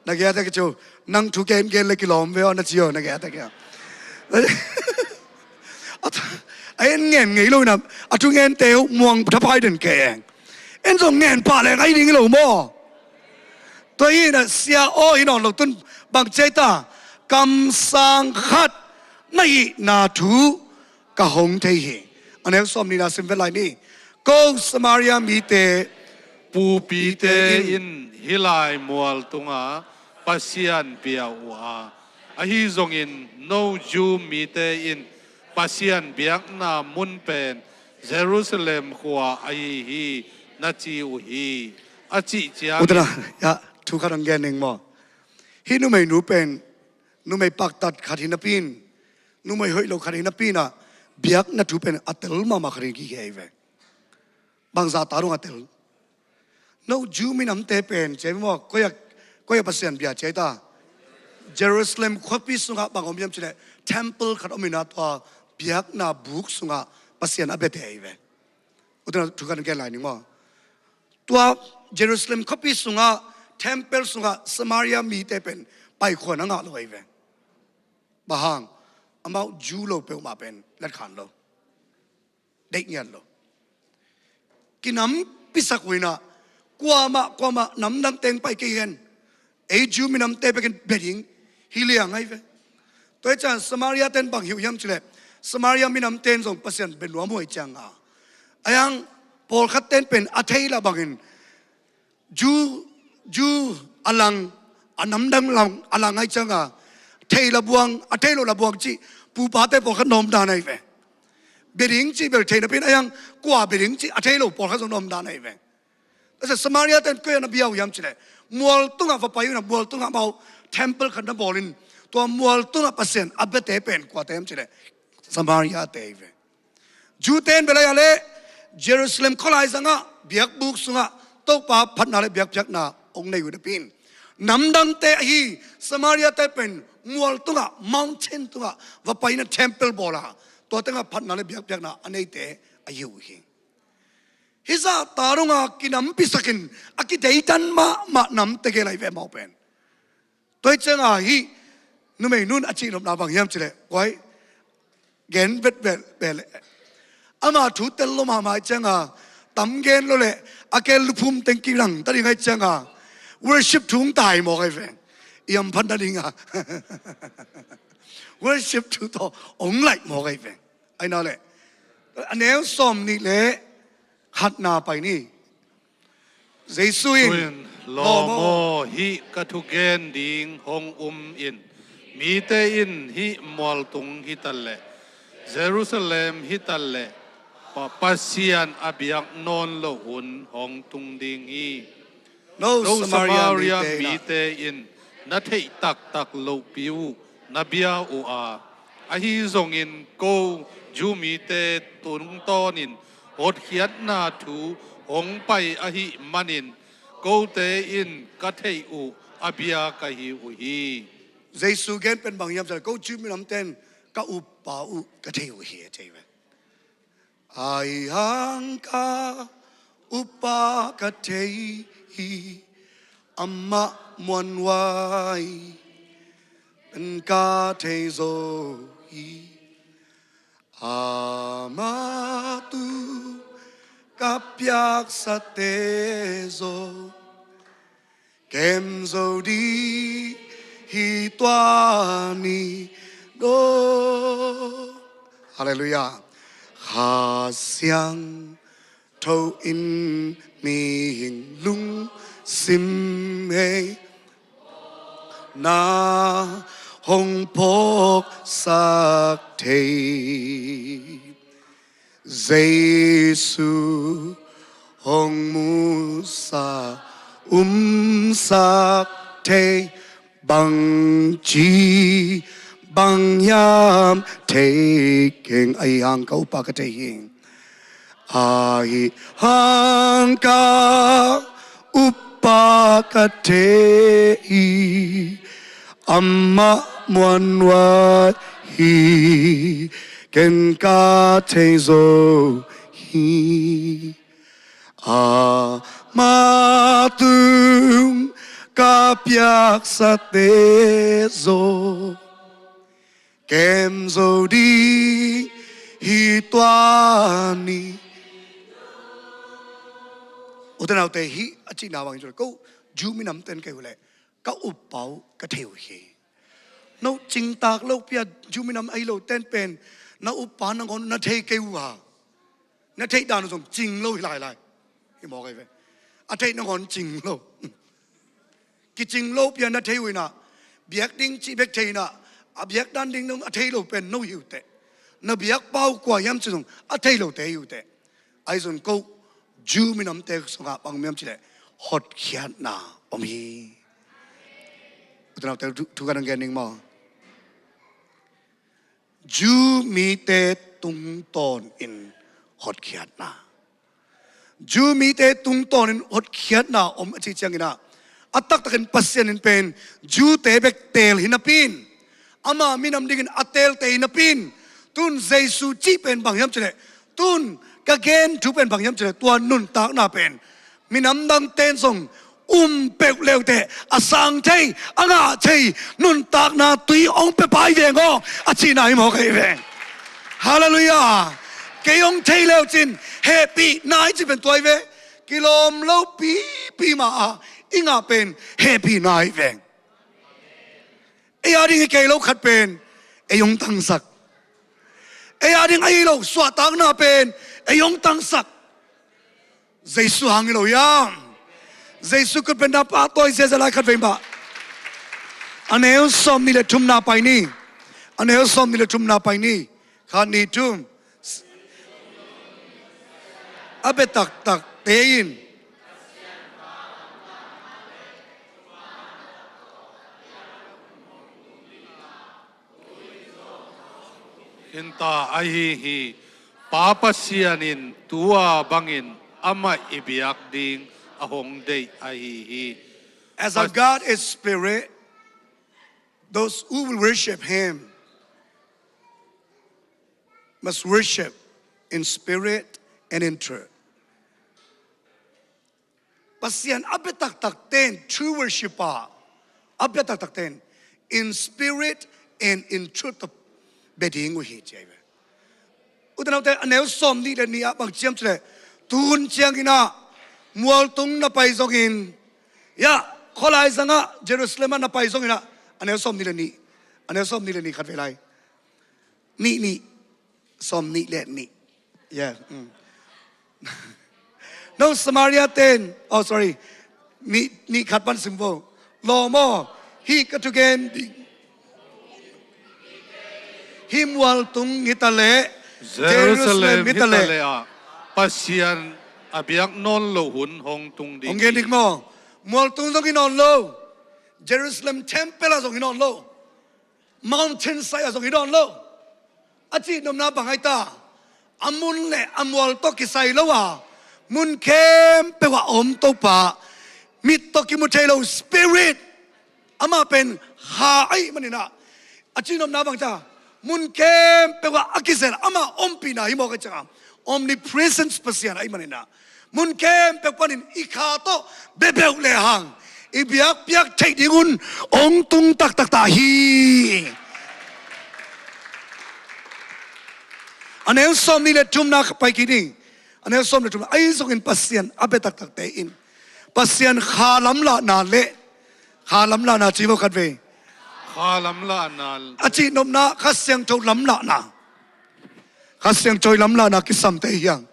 Na giate kici uh, nang thu gengen le kilawm ve aw na ci uh, na giate kia. A en ngen ngei lo inah a thungente uh muang thapai den kei eng. En zong ngen pah leng ahi ding hi lo maw? Tua hi inah Sia aw hi nawn lo, tun bang ci ai ta? Kamsang khat na hihna thu ka hong thei hi. A neu sawm nihna sim vet lai ni. Ko Samaria mite, pupite in hih lai mual tungah Pasian bia uh a, ahi zongin no Jew mite in Pasian biakna mun pen Jerusalem khua ahi hi na ci uh hi, a cih ciangin. Utana, ya, thu khat hong gen ning maw. Hih numeinu pen numei paktat khat hi napi in, numei hoih lo khat hi napi in ah, biakna thu pen a tel mahmah khat hi kei hi ve. Bangzah ta dong a tel? No Jew minamte pen ci a hi maw, koi a, koi a Pasian bia ci a hi ta? Jerusalem khuapi sungah bang om hiam cih leh temple khat om in ah, tua biakna buk sungah Pasian a biate hi ve. Utana thu khat gen lai ning maw. Tua Jerusalem khuapi sungah, temple sungah Samaria mite pen paikhua na ngah lo ahi ve. Bang hang? Amau Jew lo peuhmah pen letkhan lo, deih ngiat lo. Kinampisak uh in ah, kuamah kuamah namdang teng pai kei hen, ei Jew minamte bekin bia ding hi liang ahi ve. Tua hi ciang Samaria ten bang hi uh hiam cih leh, Samaria minamte in zong Pasian bia nuam uh ahi cianga, a hiang pawlkhat ten pen a thei lah bangin Jew, Jew a lang, a namdang lang, a lang ahi cianga, thei lah buang, a thei lo lah buang cih pupate pawlkhat na om dan ahi ve. Bia ding cih bel thei napi in, a hiang kua bia ding cih a thei lo pawlkhat zong na om dan ahi ve. Tua ciang Samaria ten koi a na bia uh hiam cih leh, mual tungah va pai uh in ah, mual tungah amau temple khat na bawl in, tua mual tungah Pasian a biate pen kuate hiam cih leh, Samaria te hi ve. Jew ten bel ahi a leh Jerusalem khualai zangah biakbuk sungah Topa phatna le biakpiakna hong nei uh napi in, namdangte ahi Samaria te pen mual tungah, mountain tungah va pai in ah temple bawl a, tua tengah phatna le biakpiakna a neite ahi uh hi. Hih zahta dongah kinampisakin a kideidan mahmah namte gel ahi ve amau pen. Tua hi cianga hih numeinu in a cihnopna bang hiam cih leh, koi gen vet vet vet leh, ama thu tel lo mahmah ahi cianga, tam gen lo leh a ke luphum teng kilang ta ding ahi cianga, worship thu hong tai mawk ahi ve. I amphan ta dinga worship thu tawh hong laih mawk ahi ve. Ahi na leh, a neu sawm nih le khatna pai ni. Jesu in, Jesu in, lawm aw, hih ka thugen ding hong um in, mite in hih mualtung hi ta leh, Jerusalem hi ta leh, Pa-, Pasian a biak nawn loh hun hong tung ding hi. No, no Samaria, Samaria mite in, mite in na theih taktak lohpi uh na bia uh a, ahi zongin ko Jew mite tungtawnin hotkhiatna thu hong pai ahih manin, kote in ka theih uh a bia ka hi uh hi. Jesu gen pen bang hiam cih leh, ko Jew minamte in ka uppa uh ka thei uh hi, a thei ve. Ahi hang ka uppa ka thei hi, amah muanhuai pen ka thei zo hi. Amah tung ka piaksate zong kem zo ding hi tua ni dong. Halleluiah. Kha Siangtho in mihing lungsim hei na hong phawksak thei. Jesu hong musak, umsak thei, bangci bang hiam thei keng, ahi hang ka uppa ka thei hi. Ahi hang ka uppa ka thei hi, amah muanhuai hi, ken ka thei zo hi. Amah tung ka piaksate zong kem zo ding hi tua ni. Ute naute, hih a cihna bang hi, ko Jew minam ten kei uh leh ka uppa uh ka thei uh hi. No cingtak lopi a Jew minam ahi lo ten pen na uppa nangawn na thei kei uh a, Na theih dan uh zong cing lo hi lailai. Hi mawk ahi ve. A theih nangawn cing lo. Kicing lo pian na thei uh inah, biak ding cih bek thei inah, a biak dan ding dong a thei lo pen no hi uh teh. Na biak pau kua hiam ci zong a thei lote hi uh teh. Ahi zong ko Jew minamte sungah bang miam cileh hotkhiatna om hi. U te nau te thu, thu ka dang gen ding maw? Jew mite tungtawnin hotkhiatna. Jew mite tungtawnin hotkhiatna om a cih cianginah, a taktakin Pasian in pen Jew-te bek teel hi napi in, ama minam dingin a teelte hi napi in, tun Jesu cih pen bang hiam cileh, tun ka gen thu pen bang hiam cileh, tua nuntakna pen minam dangte in zong um peuh leuteh a sang thei, a ngah thei nuntakna tui hong pia pai veng aw, a cihna hi mawk ahi veng. Halleluiah. Kei hong thei leu cin hehpihna hi cih pen tua hi ve. Kilawm lo pipi ma-a i ngah pen hehpihna hi veng. Ei a ding hi kei lo khat pen ei hong tangsak. Ei a ding ahi lo suahtakna pen ei hong tangsak. Jesu hang hi lo hiam? Jesu kut pen na pahtawi ziazia lai khat vei mah. A neu sawm nih le thumna pai ni. A neu sawm nih le thumna pai ni. Khat, nih, thum. A bia taktakte in khinta ahi hi. Pa Pasian in tua bangin amah i biak ding a hong deih ahi hi. As our God is spirit, those who will worship him must worship in spirit and in truth. Pasian a bia taktakte in, true worshipper a bia taktakte in, in spirit and in truth tawh bia ding uh hi ci ahi ve. U te nau te, a neu sawm nih le nih ah bang ci hiam cileh, tuhun cianginah mualtung na pai zongin, ya, khualai zangah Jerusalem ah na pai zonginah, a neu sawm nih le nih, a neu sawm nih le nih khat vei lai. Nih, nih. Sawm nih le nih. Yeah. Mm. No, Samaria ten. Oh, sorry. Nih, nih khat pan sim vo. Lawm aw, hih ka thugen ding. Hih mualtung hi ta leh, Jerusalem hi ta leh, ah, Pasian a biak nawn loh hun hong tung ding. Hong gen ding maw? Mualtung zong hi nawn lo. Jerusalem temple ah zong hi nawn lo. Mountain side ah zong hi nawn lo. A cihnopna bang ahi ta? A mun le a mual tawh kisai lo a, mun khempeuh ah a om Topa, mit tawh kimu thei lo Spirit, amah pen Kha ahih maninah, a cihnopna bang ci a, mun khempeuh ah a kizel amah ompihna hi mawk a ciangah, omnipresence Pasian ahih maninah, mun khempeuh panin i Kha tawh bia beuh lehang i biakpiak theih ding hun hong tung taktak ta hi. A neu sawm nih le thumna pai kik ni. A neu sawm le thumna, ahi zongin Pasian a bia taktakte in Pasian Kha lamlahna le, Kha lamlahna ci vo khat vei. Kha lamlahna. A cihnopna Kha Siangtho lamlahna. Kha Siangtho lamlahna kisamte hi hang.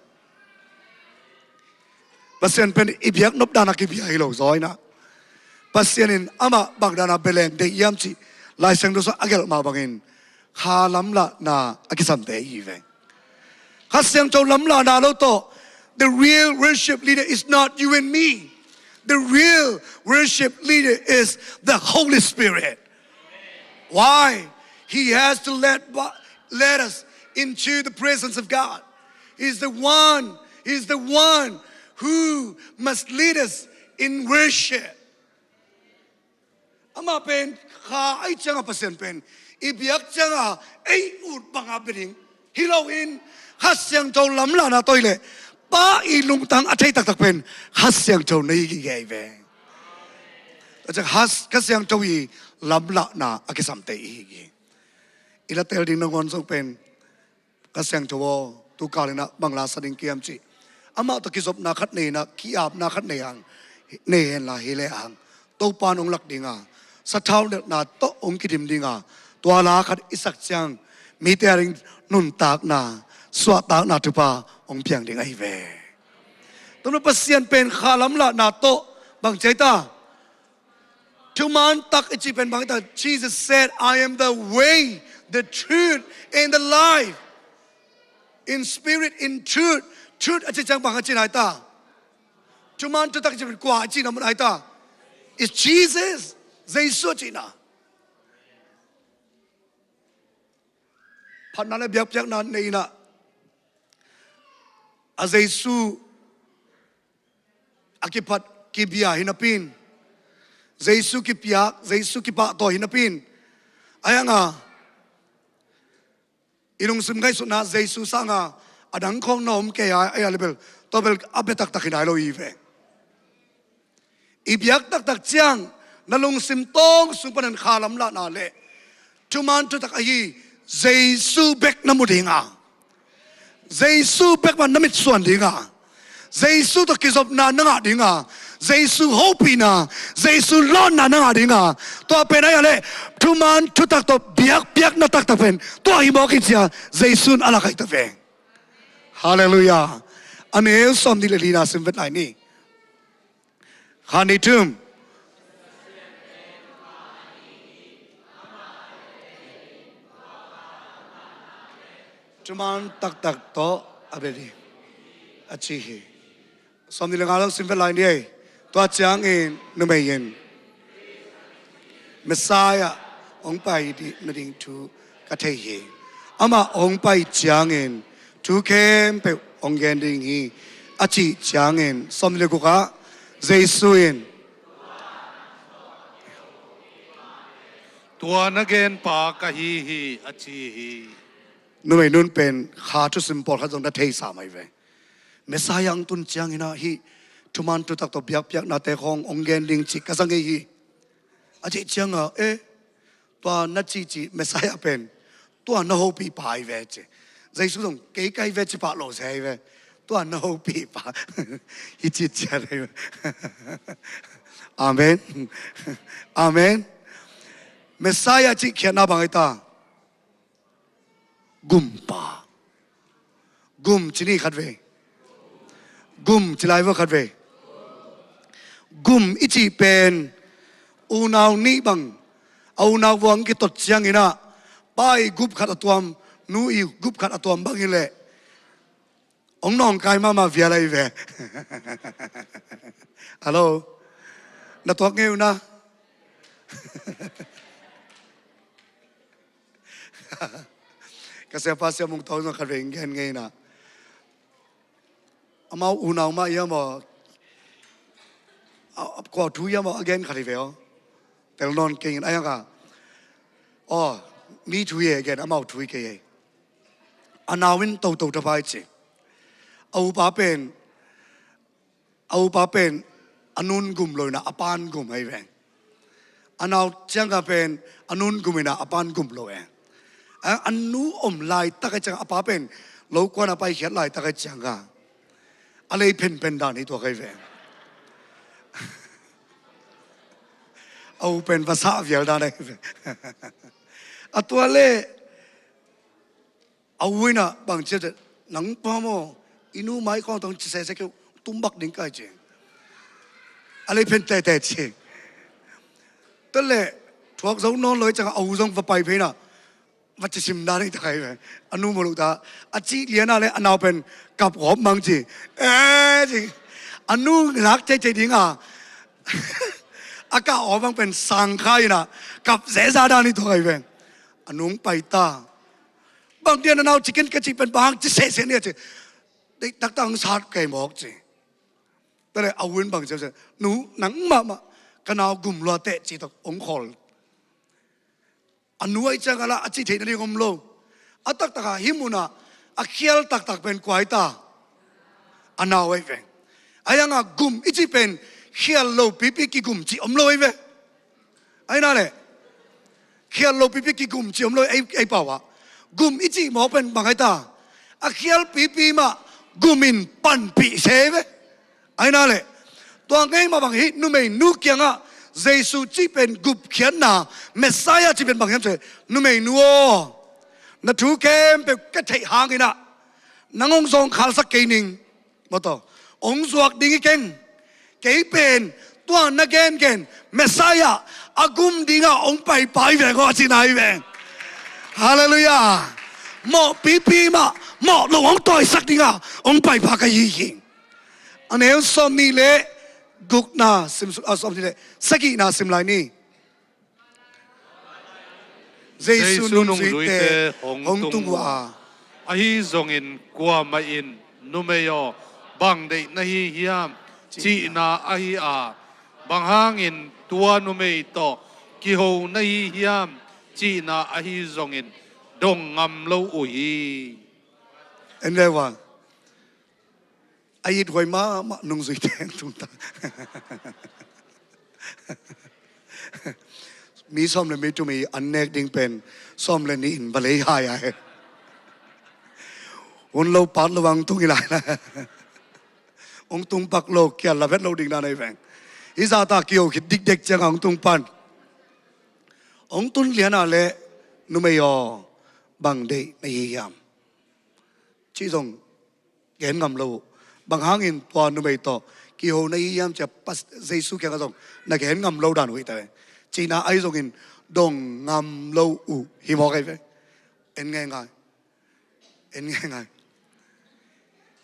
Pasian pen i biaknop dan a kibia hi lo zaw inah, Pasian in amah bang dan a bia leng deih hiam cih Lai Siangtho sungah a gelh mah bangin Kha lamlahna a kisamte hi veng. Kha Siangtho lamlahna lo tawh, the real worship leader is not you and me. The real worship leader is the Holy Spirit. Why? He has to let, let us into the presence of God. He's the one, he's the one who must lead us in worship. Amah pen Kha ahih ciangah Pasian pen i biak ciangah ei ut bangah bia ding hi loin, Kha Siangtho lamlahna tawh i leh, Pa i lungtang a thei taktak pen Kha Siangtho na hi gige hi ve. Tua ciang Kha, Kha Siangtho i lamlahna a kisamte i hi gige. I la tel ding nangawn zong pen Kha Siangtho aw, tu kal inah bang la sa ding ka hiam cih, amah tawh kizopna khat nei inah, ki-apna khat nei hang, nei henla hi lehang Topa in hong lak dinga, sathau nelhna tawh hong kidim dinga, tua la khat i sak ciang mite a ding nuntakna, suahtakna thupha hong piang ding ahi ve. Tua manin Pasian pen kha lamlahna tawh bang ci a hi ta? Thuman tak i cih pen bang hi ta? Jesus said, "I am the way, the truth, and the life." In spirit, in truth. Truth a cih ciang bang a cihna hi ta? Thuman thutak i cih pen kua a cihna mun a hi ta? It's Jesus. Jesu a cihna. Phatna le biakpiakna nei in ah, a Jesu a kiphat kibia hi napi in, Jesu kipiak, Jesu kipahtawi hi napi in, a hi hang a i lungsim ngaihsutna Jesu sang a a dang khawng na om kei a, a hi a le bel, tua bel a bia taktak hi nai lo hi ve. I biak taktak ciang na lungsim tawng sung panin kha lamlahna le thuman thutak ahi Jesu bek na mu ding a, Jesu bek mah na mitsuan ding a, Jesu tawh kizopna na ngah ding a, Jesu hopihna, Jesu lawnna na ngah ding a, tua pen a hi a le thuman thutak tawh biakpiakna taktak pen tua hi mawk hi ci a Jesu in a lak ahi ta ve. Halleluiah. A neu sawmnih le lina sim vet lai ni. Khat, nih, thum. Thuman taktak tawh a bia ding a ci hi. Sawmnih le nga zong sim vet lai ni ei. Tua ciangin numei in Messiah hong pai ding, na ding thu ka thei hi. Amah hong pai ciangin thu khempeuh hong gen ding hi, a cih ciangin sawmnih le guk ah Jesu in, "Tua na genpa ka hi hi," a ci hi. Numei nun pen kha thusim pawlkhat zong na theisa mai ve. Messiah hong tun ciangin ah hih thuman thutak tawh biakpiaknate khawng hong gen ding cih ka za ngei hi, a cih ciangah, eh, tua na cihcih Messiah pen tua na hopihpa ahi ve ci. Jesu zong kei ka hi ve ci pah lo se ahi ve. Tua na hopihpa hi cih ciat ahi ve. Amen. Amen. Messiah cih khiatna bang ahi ta? Gumpa. Gum ci ni khat vei. Gum ci lai vua khat vei. Gum i cih pen unau nih bang, a unau vuang kitot ciangin ah pa i gup khat a tuam, nu i gup khat a tuam bang hi leh hong nawngkai mahmah vial ahi ve. Hallo. Na tuak ngei uh na. Ka siapa Sia Mung Tawng zong khat vei in gen ngei in ah, amau unau mah hiam aw, a, a, kua thu hiam aw a gen khat hi ve aw. Tel nawn kei in a hi hang a, aw, mi thu hi e gen, amau thu hi kei e. A nau in toto thapai ci. A upa pen, a upa pen a nun gum lo in ah a pan gum ahi ve. A nau ciangah pen a nun gum in ah a pan gum lo e. A, a nu om laitak ahi ciangah a pa pen lo kuan a paikhiat laitak ahi ciangah a lei phenphen dan hi tuak ahi ve. A u pen va sah vial dan ahi ve. A tua leh a u in ah bang ci a, "Nang pa maw, i nu mai khawng tawh ci sese kei, tum bak ding ka hi," ci. A lei phen tete ci. Tua leh thuak zo nawn lo hi ciangah a u zong va pai phei in ah va ci sim dan hi ta ka hi ve. A nu maw lo ta, a cih lian ah leh a nau pen kap awp mang ci. Eh ci. A nu lak ceicei ding a, a kah awp mang pen sang kha in ah kap zeza dan hi tuak ahi ve. A nu hong pai ta. "Bang dia na nau ci ken ka cih pen bang ci sese ni," a ci. "Deih taktak hong sat kei mawk," ci. Tua leh a u in bang ci a, "Nu, nang mahmah ka nau gum lua teh," ci tawh hong khawl. A nu ahi ciangah lah a cih theih nading om lo. A taktak ah hih mun ah a khial taktak pen kua hi ta? A nau ahi ve. A hi hang a gum i cih pen khial lo pipi kigum cih om lo ahi ve. Ahi na leh khial lo pipi kigum cih om lo ei, ei pau ah. Gum i cih mawk pen bang ahi ta? A khial pipi mah gum in panpih se ahi ve. Ahi na leh tua ngei mah bang hih numeinu kiangah Jesu cih pen gupkhiatna, Messiah cih pen bang hiam cih leh, "Numeinu aw, na thu khempeuh ka theih hangin ah Nang hong zawngkhalsak kei ning, mawtaw, hong zuak ding hi keng. Kei pen tua na gengen Messiah a gum dinga hong paipa hi veng aw, a cihna hi veng. Halleluiah. Mawhpipi mah mawh lo hong tawisak dinga hong paipa ka hi hi. A neu sawmnih le gukna sim, a, sawmnih le sagihna sim lai ni. Jesu nungzuite hong tung uh a, ahi zongin kuamah in, "Numei aw, bang deih na hi hiam?" cihna ahi a, "Bang hangin tua numei tawh kiho na hi hiam?" cihna ahi zongin dong ngam lo uh hi. En ve ua. A ithuai mahmah nungzuite hong tung ta. Mi sawm le mi thum i an nek ding pen sawm le nih in va lei hai ai. Hun lo pat lo hong tung hi lai na. Hong tung pak lo, kial la vet lo ding na nei veng. Hi zata kiho khit dikdek cianga hong tung pan. Hong tun liana le, "Numei aw, bang deih na hi hiam?" cih zong gen ngam lo uh. "Bang hangin tua numei tawh kiho na hi hiam?" cia Pas-, Jesu kiangah zong na gen ngam lo dan uh hi ta ve. Cihna ahi zongin dong ngam lo uh hi mawk ahi ve. En ngeingai. En ngeingai.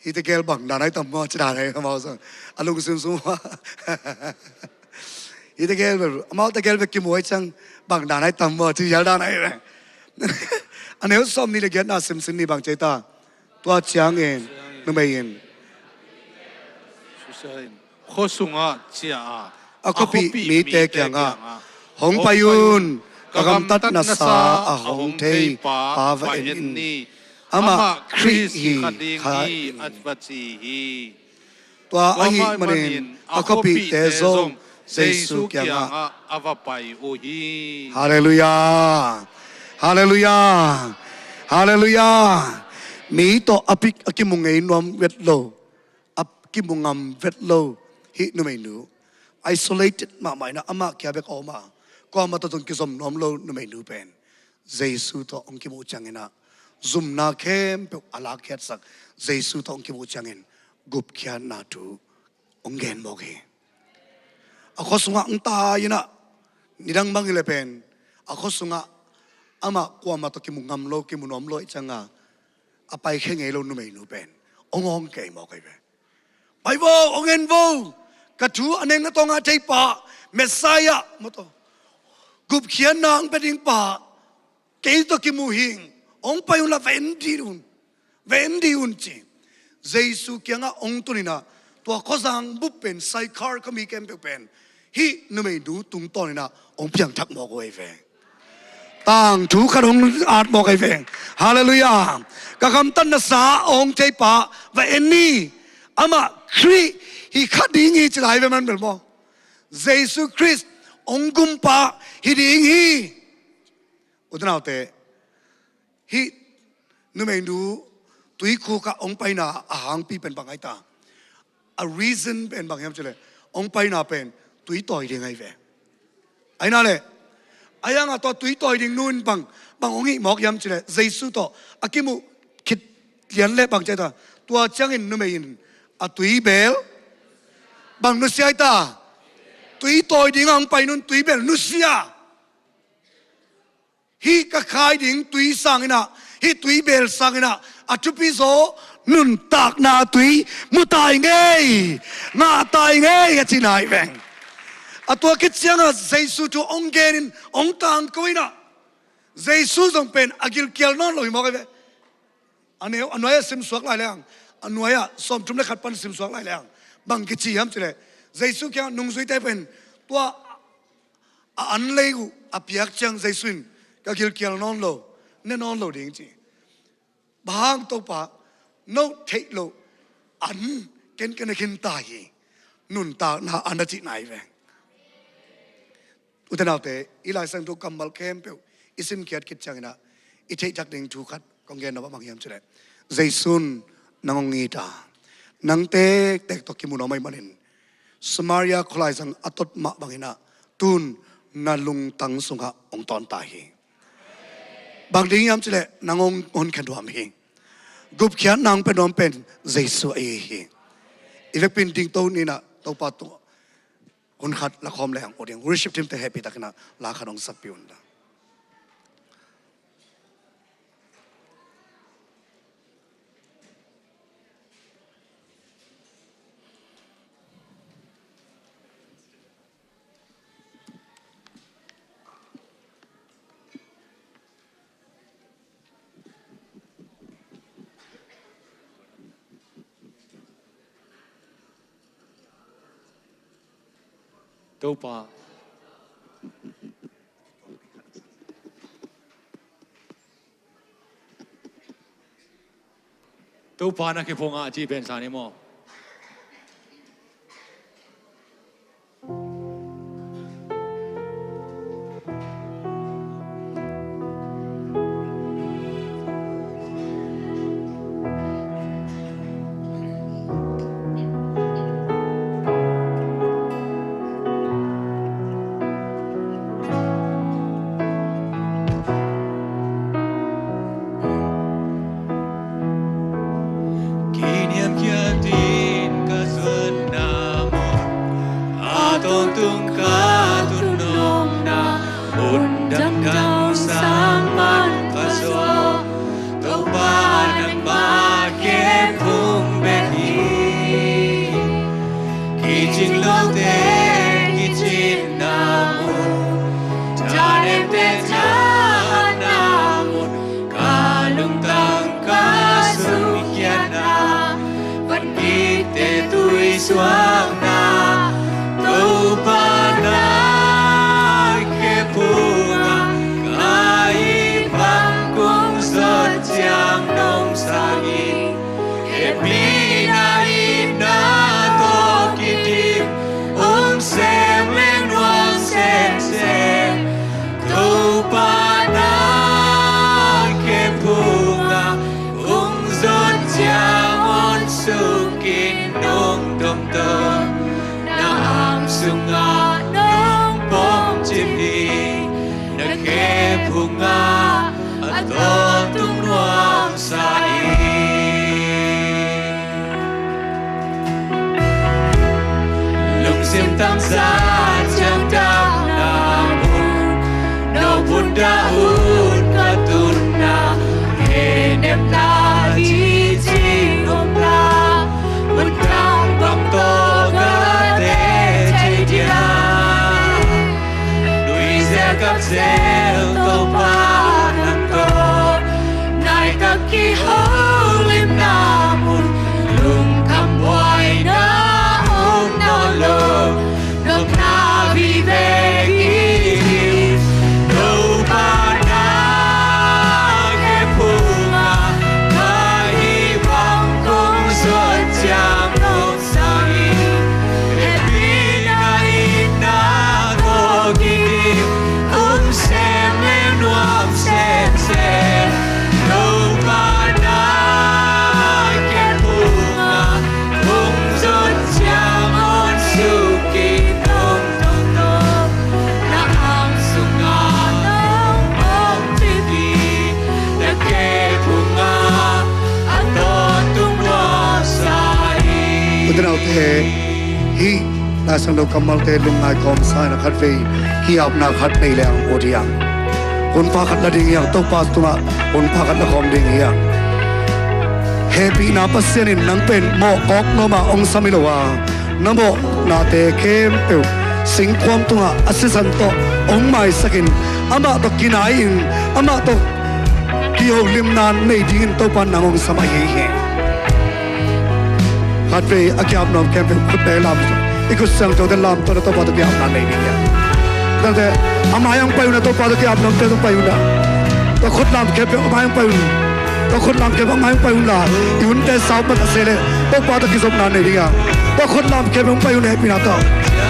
Hih tegel bang dan ahi tam maw, ci dan ahi amau zong. A lungsim sung maw. Hih tegel bel, amau tegel bel kimu ahi ciang bang dan ahi tam maw, ci hial dan ahi ve. A neu sawmnih le giatna simsim ni, bang ci ta. Tua ciangin numei in, Susia in, khua sungah ciah a, a khuapih mite kiangah, "Hong pai un, ka gamtatna sa a hong thei pa va en in. Amah Khrih hi kha ding hi," a va ci hi. Tua ahih manin a khuapihte zong Jesu kiangah a va pai uh hi. Halleluiah. Halleluiah. Halleluiah. Mi tawh a pik a kimu ngei nuam vet lo, a kimu ngam vet lo hih numeinu, isolated mahmah inah amah kia bek a om a, kuamah tawh zong kizom nuam lo numeinu pen Jesu tawh hong kimuh cianginah zumna khempeuh a lakkhiatsak, Jesu tawh hong kimuh ciangin gupkhiatna thu hong gen mawk hi. A khua sungah hong tai inah, nidang bang hi le pen a khua sungah amah kuamah tawh kimu ngam lo, kimu nuam lo ih cianga a paikhia ngei lo numeinu pen hong awng kei mawk ahi ve. "Pai vo, hong en vo, ka thu a neng na tawngah thei pa, Messiah, mawtaw, gupkhiatna hong pia ding pa, kei tawh kimu hing, hong pai unla va en dih un, va en dih un," ci. Jesu kiangah hong tun inah tua khuazang bup pen, Sychar khuami khempeuh pen hih numeinu tungtawn inah hong piangthak mawk uh ahi ve. Tangthu khat hong at mawk ahi ve. Halleluiah. Ka gamtatna sa a hong thei pa va en ni. Amah Khrih hi kha ding hi, ci lai ve man bel maw. Jesu Khrist hong gumpa hi ding hi. U te nau te, hih numeinu tuikhukah hong paina a hangpi pen bang ahi ta? A reason pen bang hiam cileh, hong paina pen tui tawi ding ahi ve. Ahi na leh, ahi hangah tua tui tawi ding nu in bang, bang hong hih mawk hiam cileh, Jesu tawh a kimuh khit lian leh bang ci ahi ta? Tua ciangin numei in a tui beel bang nusia ahi ta? Tui tawi dingah hong pai nun tui beel nusia. Hih ka khai ding tui sanginah, hih tui beel sanginah a thupi zaw nuntakna tui mu ta ing ei, ngah ta ing ei, a cihna hi veng. A tua khit ciangah Jesu thu hong genin hong tangko inah, Jesu zong pen a gilkial nawn lo hi mawk ahi ve. A neu, a nuai-ah simsuak lai leng, a nuai-ah sawmthum le khat pan simsuak lai leng, bang kici hiam cileh, Jesu kiangah nungzuite pen tua a an lei uh a piak ciang Jesu in, "Ka gilkial nawn lo, ne nawn lo ding," ci. "Bang hang Topa, no theih loh an ken ka ne khin ta hi, nuntakna an," a cihna hi veng. U te nau te, i Lai Siangtho kammal khempeuh i simkhiat khit cianginah i theih thak ding thu khat kong gen nop ah bang hiam cileh, Jesu in nang hong it a, nang tektek tawh kimu nuam ahih manin Samaria khualaizang a tot mah banginah tun na lungtang sungah hong tawn ta hi. Bang ding hiam cileh, nang hong honkhia nuam hi. Gupkhiatna hong pia nuam pen Jesu ahi hi. I vekpi in dingto ni in ah Topa tungah hun khat la khawm leng ut ding. Worship team te hehpihtakin ah la khat hong sakpih un la. Topa. Topa na khe phungah cih pen sa ni maw? Kiniamkhiatin ka zuatna mun, a tawntung ka tun nopna mun, damdam sang man ka zaw. Topa nangmah khe phung bek hi. Kicing lote kicinna mun, thanemte thahatna mun, ka lungtang ka sungkhiatna, van kikte tui suakna, Topa na khe phungah ka ip bang kong zot ciang nong sang hi. Hehpihna itna tawh kidim, hong sem leng nuam semsem. Topa na khe phungah kong zot ciang hong suk in nong domto. Na ang sungah nong pom cip hi. Na khe phungah a tawntung nuam sa hi. Lungsim tamza ciang damna mun, no punda ut ka tunna, he nemna di cing om la, mun kang bang to ka te cei dia. Nuizia kap zel Topa nang tawh, nai tak kiholimna mun, lungkham buaina om nawn lo, nopna vive hi. Topa na khe phungah, ka ip bang kong zot ciang nong sang hi. Hehpihna itna tawh kidim, hong sem leng nuam semsem. Topa na khe phungah, hong zot ciang hong suk in nong domto. Na ang sungah nong pom cip hi. Na khe phungah a tawntung nuam sa hi. U te nau te, hih Laisiangtho kammalte lungngai kawmsa in a khatvei ki-apna khat nei leng ut hi hang. Hun pha khat la ding hi hang, Topa tungah hun pha khat la khawm ding hi hang. Hehpihna Pasian in nang pen mawh kawk nuam a hong sam hi lo a, na mawhnate khempeuh singkhuam tungah a sisan tawh hong maisakin, amah tawh kinai-in, amah tawh kiholimna nei dingin Topa nang hong sam ahi hi. Khatvei a ki-ap nuam khempeuh khut beng lam, i khut siangthote lam tawh na Topa tawh ki-apna nei ding hi. Tangte, a mai hong pai un la, Topa tawh ki-ap nuamte tawh pai un la. Tua khut lam khempeuh a mai hong pai un. Tua khut lam khempeuh a mai hong pai un la. I hunte sau pan a se leh Topa tawh kizopna nei ding hi hang. Tua khut lam khempeuh hong pai un hehpihna tawh.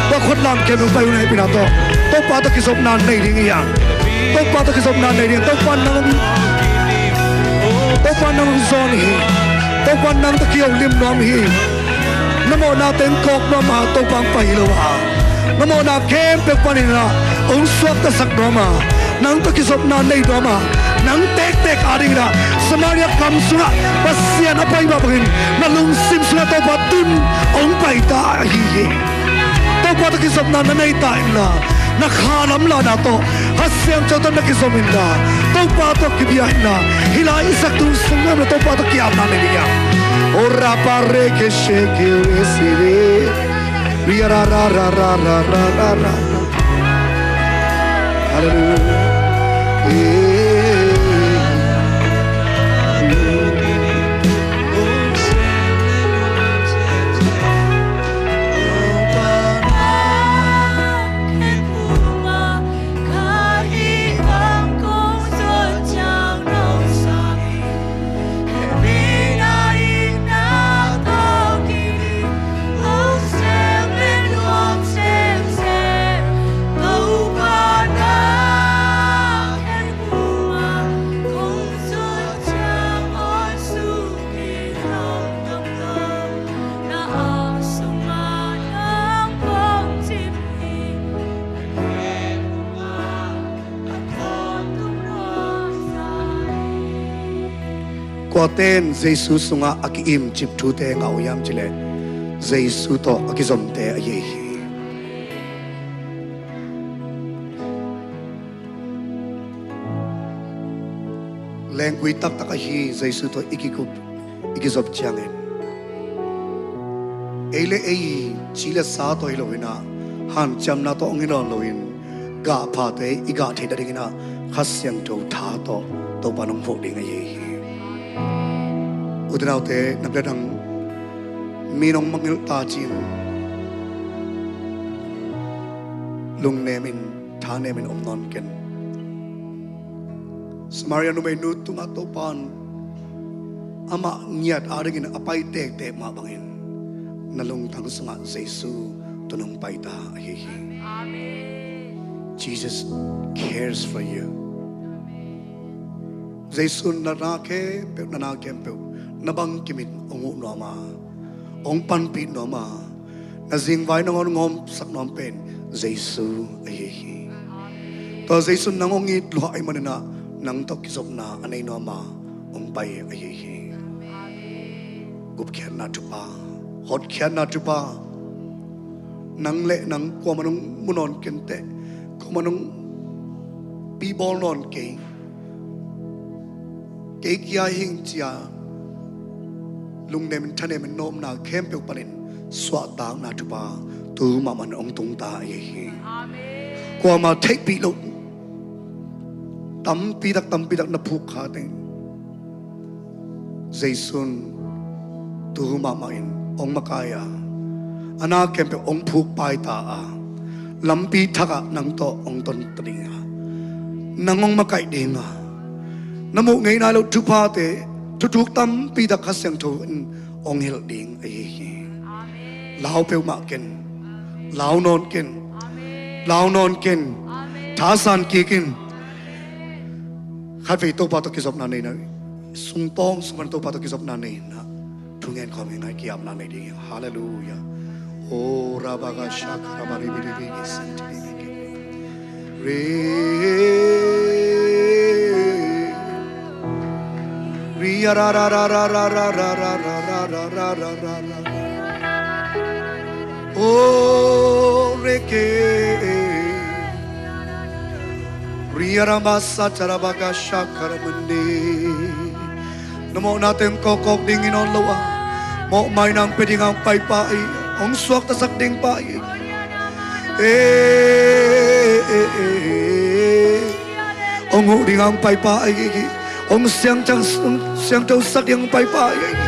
Tua khut lam khempeuh hong pai un hehpihna tawh. Topa tawh kizopna nei ding hi hang. Topa tawh kizopna nei ding. Topa nang, Topa nang hong zawn hi. Topa nang tawh kiholim nuam hi. Na mawhnate hong kawk nuam a, Topa hong pai hi lo a, na mawhna khempeuh panin ah hong suaktasak nuam a, nang tawh kizopna nei nuam a, nang tektek adingin ah Samaria gam sungah Pasian a pai mah bangin na lungsim sungah Topa tun hong pai ta ahi hi. Topa tawh kizopna na nei ta inla, na kha lamlahna tawh Kha Siangtho tawh na kizom inla, Topa tawh kibia inla, hih lai Isaac tung sung mah na Topa tawh ki-apna nei ding hi. Ora pa re ke she ke re si re. Ria ra ra ra ra ra ra ra ra. Hallelujah. Kuate in Jesu sungah a ki-imcip thute ngah uh hiam cih leh, Jesu tawh a kizomte ahi hi. Lenggui taktak ahi Jesu tawh i kikup, i kizop ciangin, ei le ei, ci le sa tawh hi loin ah, hanciamna tawh hong hi nawn loin, gahphate i gah theih nadingin ah Kha Siangtho tha tawh Topa in hong phuak ding ahi hi. Ute naute, nang le nang mi in hong mangngilh ta ci-in lungnem in, thanem in om nawn ken. Samaria numeinu tungah Topa in amah ngiat adingin a pai tektek mah bangin, na lungtang sungah Jesu tun hong pai ta ahi hi. Jesus cares for you. Jesu in na na khempeuh, na na khempeuh, na bangkimin hong huh nuam a, hong panpih nuam a, na zingvai nangawn hong hawmsak nuam pen Jesu ahi hi. Tua Jesu in nang hong it lua ahih manin ah, nang tawh kizopna a nei nuam a, hong pai ahi hi. Gupkhiatna thupha, hotkhiatna thupha, nang le nang kuamah in hong mu nawn kenteh, kuamah in hong pibawl nawn kei, kei kia hi ing ci-a lungnem in, thanem in na omna khempeuh panin suahtakna thupha tu mahmah in hong tung ta ahi hi. Kuamah theihpih loh tampitak, tampitak na phuk kha teng, Jesu in tu mahmah in hong makai a, a na khempeuh hong phuk pai ta a, lampi thakah nang tawh hong ton ta ding a, nang hong makaih ding a, na muh ngei nai loh thuphate, thuthuk tampitak Kha Siangtho in hong hilh ding ahi hi. Lau peuhmah ken, lau nawn ken, lau nawn ken, thasan kik in. Khatvei Topa tawh kizopna nei na, sungtawng sungah Topa tawh kizopna nei na, thungen khawm hi ing a, ki-apna nei ding hi. Halleluiah. O rabaga shaka rabari biri biri santini biki. Re. Ria ra ra ra ra. O reke. Ria ra masa tara baga shaka ra mande. Na mawhna teng kawkkawk ding hi nawn lo a, mawhmaina hong pia ding a hong paipa ahi, hong suaktasak ding pa ahi. E, e, e, e. Hong huh ding a hong paipa ahi hi. Hong siangtho, hong siangthosak ding a hong paipa ahi hi.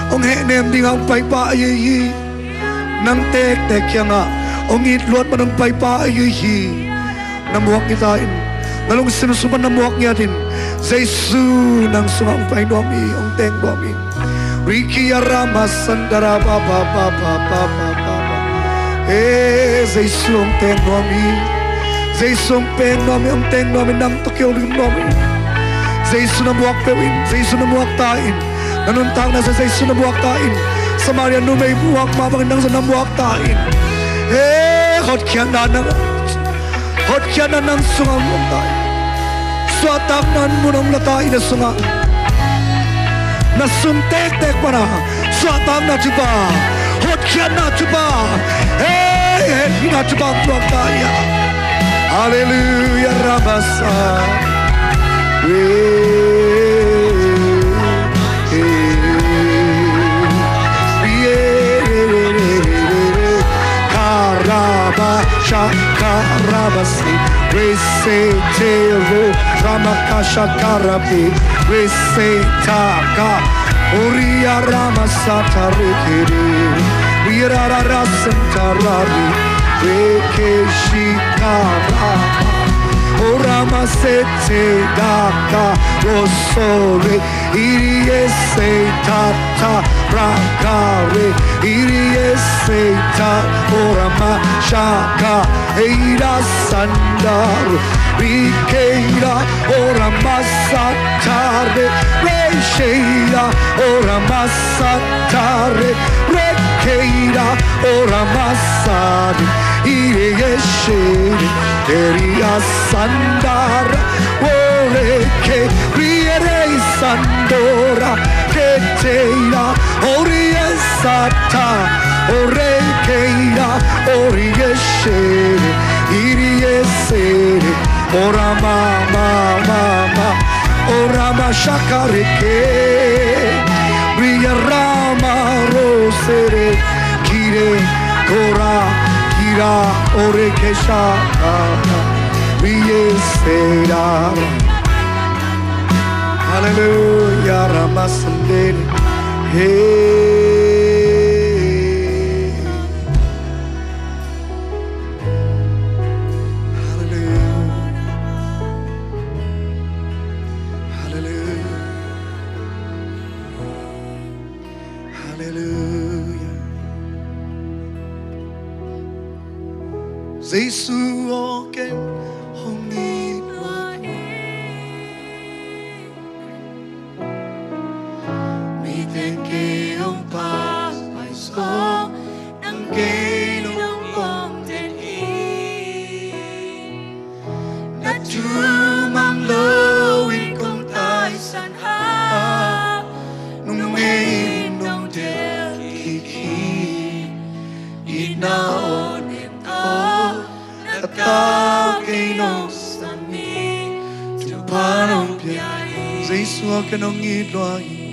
Hong hehnem ding a hong paipa ahi hi. Nang tektek kiangah hong it luat man hong paipa ahi hi. Na muak ngiat in, na lungsim sung pan na muak ngiat in, Jesu nang sungah hong pai nuam hi, hong teng nuam hi. Riki arama sandara pa pa pa pa pa pa pa pa. E, Jesu hong teng nuam hi. Jesu hong teng nuam hi, hong teng nuam hi, nang tawh kihoulim nuam hi. Jesu na muak peuh in, Jesu na muak ta in. Na nuntakna sung Jesu na muak ta in. Samaria numei muak mah bangin nang zong na muak ta in. E, hotkhiatna nang, hotkhiatna nang sungah hong om ta in. Suahtakna mun hong la ta in a sungah. Na sung tektek pana suahtakna thupha, hotkhiatna thupha, hei, hehpihna thupha tuak ta hi a. Halleluiah, ramasa. Karaba shakarabasi, resetero ramakashakarabi, resetaka, oria ramasatarikiri, rirararasantarari, rekeshikaraba, oramasetedaka, rosore, iriese tata rakare, iriese ta orama shaka eira sandar, rikeira orama satare, reisheira orama satare, rekeira orama sari, iriese. Eria sandara, oreke, riere sandora, keteira, orie sata, orekeira, orie shere, irie shere, ora mama, mama, ora mashakareke, ria rama rosere, kire, kora, kira, orekesha, riesera. Halleluiah, ramasandere. Hey. Halleluiah. Halleluiah. Halleluiah. Jesu aw, ken hong it lua hi. Mite kei hong pampai zong, nang kei lungnuam den hi. Na thu mang loin kong taisan hang, nung ei in nong delh kik hi. Itna aw nek tawh, na tau kei nong sam hi. Thupha nong pia hi. Jesu aw, ken hong it lua hi.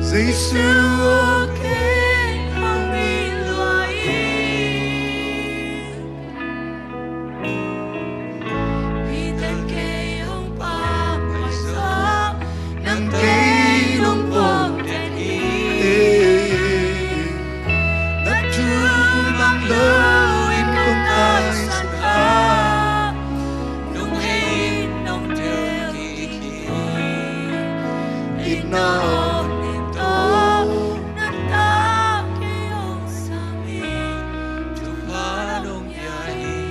Jesu aw, ken hong it lua hi. Mite kei hong pampai zong, nang kei lungnuam den hi. Na thu mang loin kong taisan hang, nung ei in nong delh kik hi. Itna aw nek tawh, na tau kei hong sam hi. Thupha nong pia hi.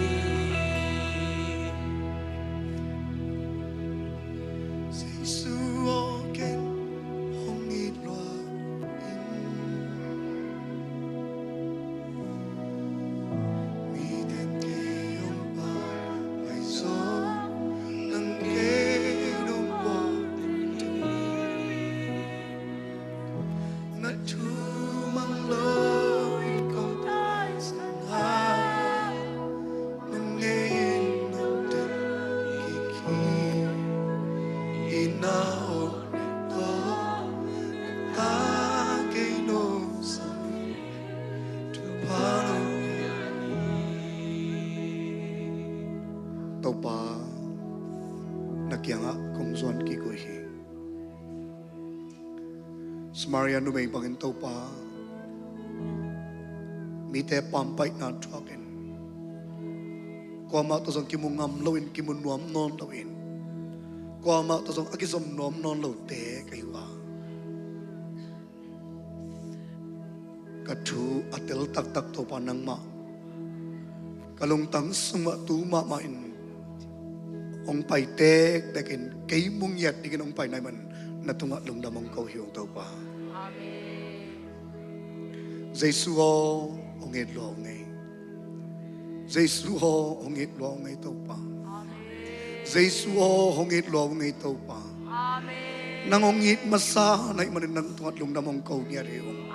Jesu aw, ken hong it lua in. Mite kei hong pampai zong, nang kei lungnuam den hi. Na thu mang loin kong taisan hang, nung ei in nong delh kik hi. Itna aw nek tawh, na tau kei nong sam hi. Thupha nong pia hi. Topa, na kiangah kong zuan kik uh hi. Samaria numei bangin Topa, mite pampaihna thuakin, kuamah tawh zong kimu ngam loin, kimu nuam nawn loin, kuamah tawh zong a kizom nuam nawn lote ka hi uh a, ka thu a tel taktak Topa nangmah ka lungtang sungah tu mahmah in hong pai tektek in, kei mu ngiat dingin hong pai nai man, na tungah lungdam hong ko hi ung Topa. Amen. Jesu aw, hong it lua ung ei. Jesu aw, hong it lua ung ei Topa. Amen. Jesu aw, hong it lua ung ei Topa. Amen. Nang hong it masa na hih manin na tungah lungdam hong ko ngiat hi ung.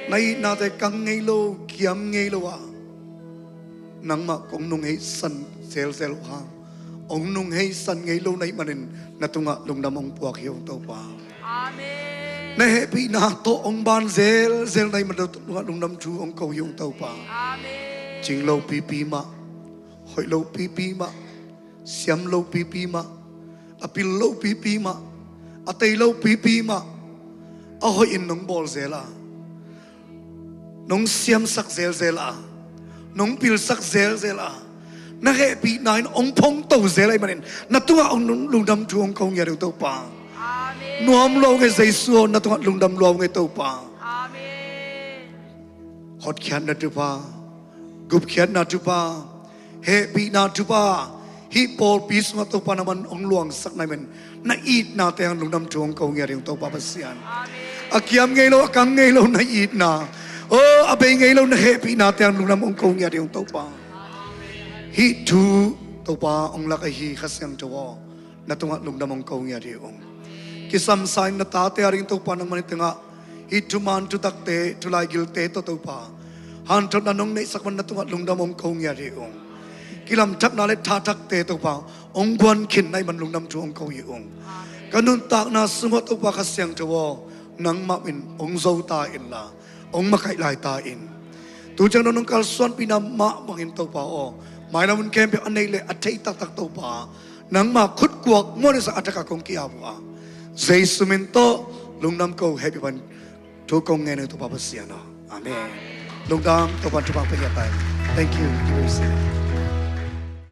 Na itnate kang ngei lo, kiam ngei lo a, nangmah kong nungheisan zelzel uh hang, hong nungheisan ngei lo na hih manin na tungah lungdam hong puak hi ung Topa. Na hehpihna tawh hong ban zelzel na hih manin na tungah lungdam thu hong ko hi ung Topa. Cing lo pipi mah, hoih lo pipi mah, siam lo pipi mah, a pil lo pipi mah, a tei lo pipi mah, a hoih in nong bawl zel a, nong siamsak zelzel a, nong pilsak zelzel a, na hehpihna in hong phongto zel ahih manin na tungah hong lungdam thu hong ko ngiat hi ung Topa. Nuam lua ung ei Jesu aw, na tungah lungdam lua ung ei Topa. Hotkhiatna thupha, gupkhiatna thupha, hehpihna thupha, hih pawlpi sungah Topa nangman hong luangsak na hih manin na itnate hang lungdam thu hong ko ngiat hi ung Topa Pasian. A kiam ngei lo, a kang ngei lo na itna, aw, a bei ngei lo na hehpihnate hang lungdam hong ko ngiat hi ung Topa. Hih thu Topa hong lak ahi Kha Siangtho aw, na tungah lungdam hong ko ngiat hi ung. Kisamsa in na tate a ding Topa nangman hih tengah hih thuman thutakte, thulaigilte tawh Topa hanthotna nong neihsak man na tungah lungdam hong ko ngiat hi ung. Kilamthakna le thathakte Topa hong guan khin na hih man lungdam thu hong ko hi ung. Ka nuntakna sungah Topa Kha Siangtho aw, nangmah min hong zo ta inla, hong makaih lai ta in. Tu ciang dong nong kalsuanpihna mah bangin Topa aw, mailam hun khempeuh a neih le a thei taktak Topa, nangma khutkuak muanisa a thakah kong ki-ap uh a, Jesu min tawh lungdam ko hehpih pan thu kong ngen uh Topa Pasian aw. Amen. Lungdam, Topa thupha pia ta in. Thank you.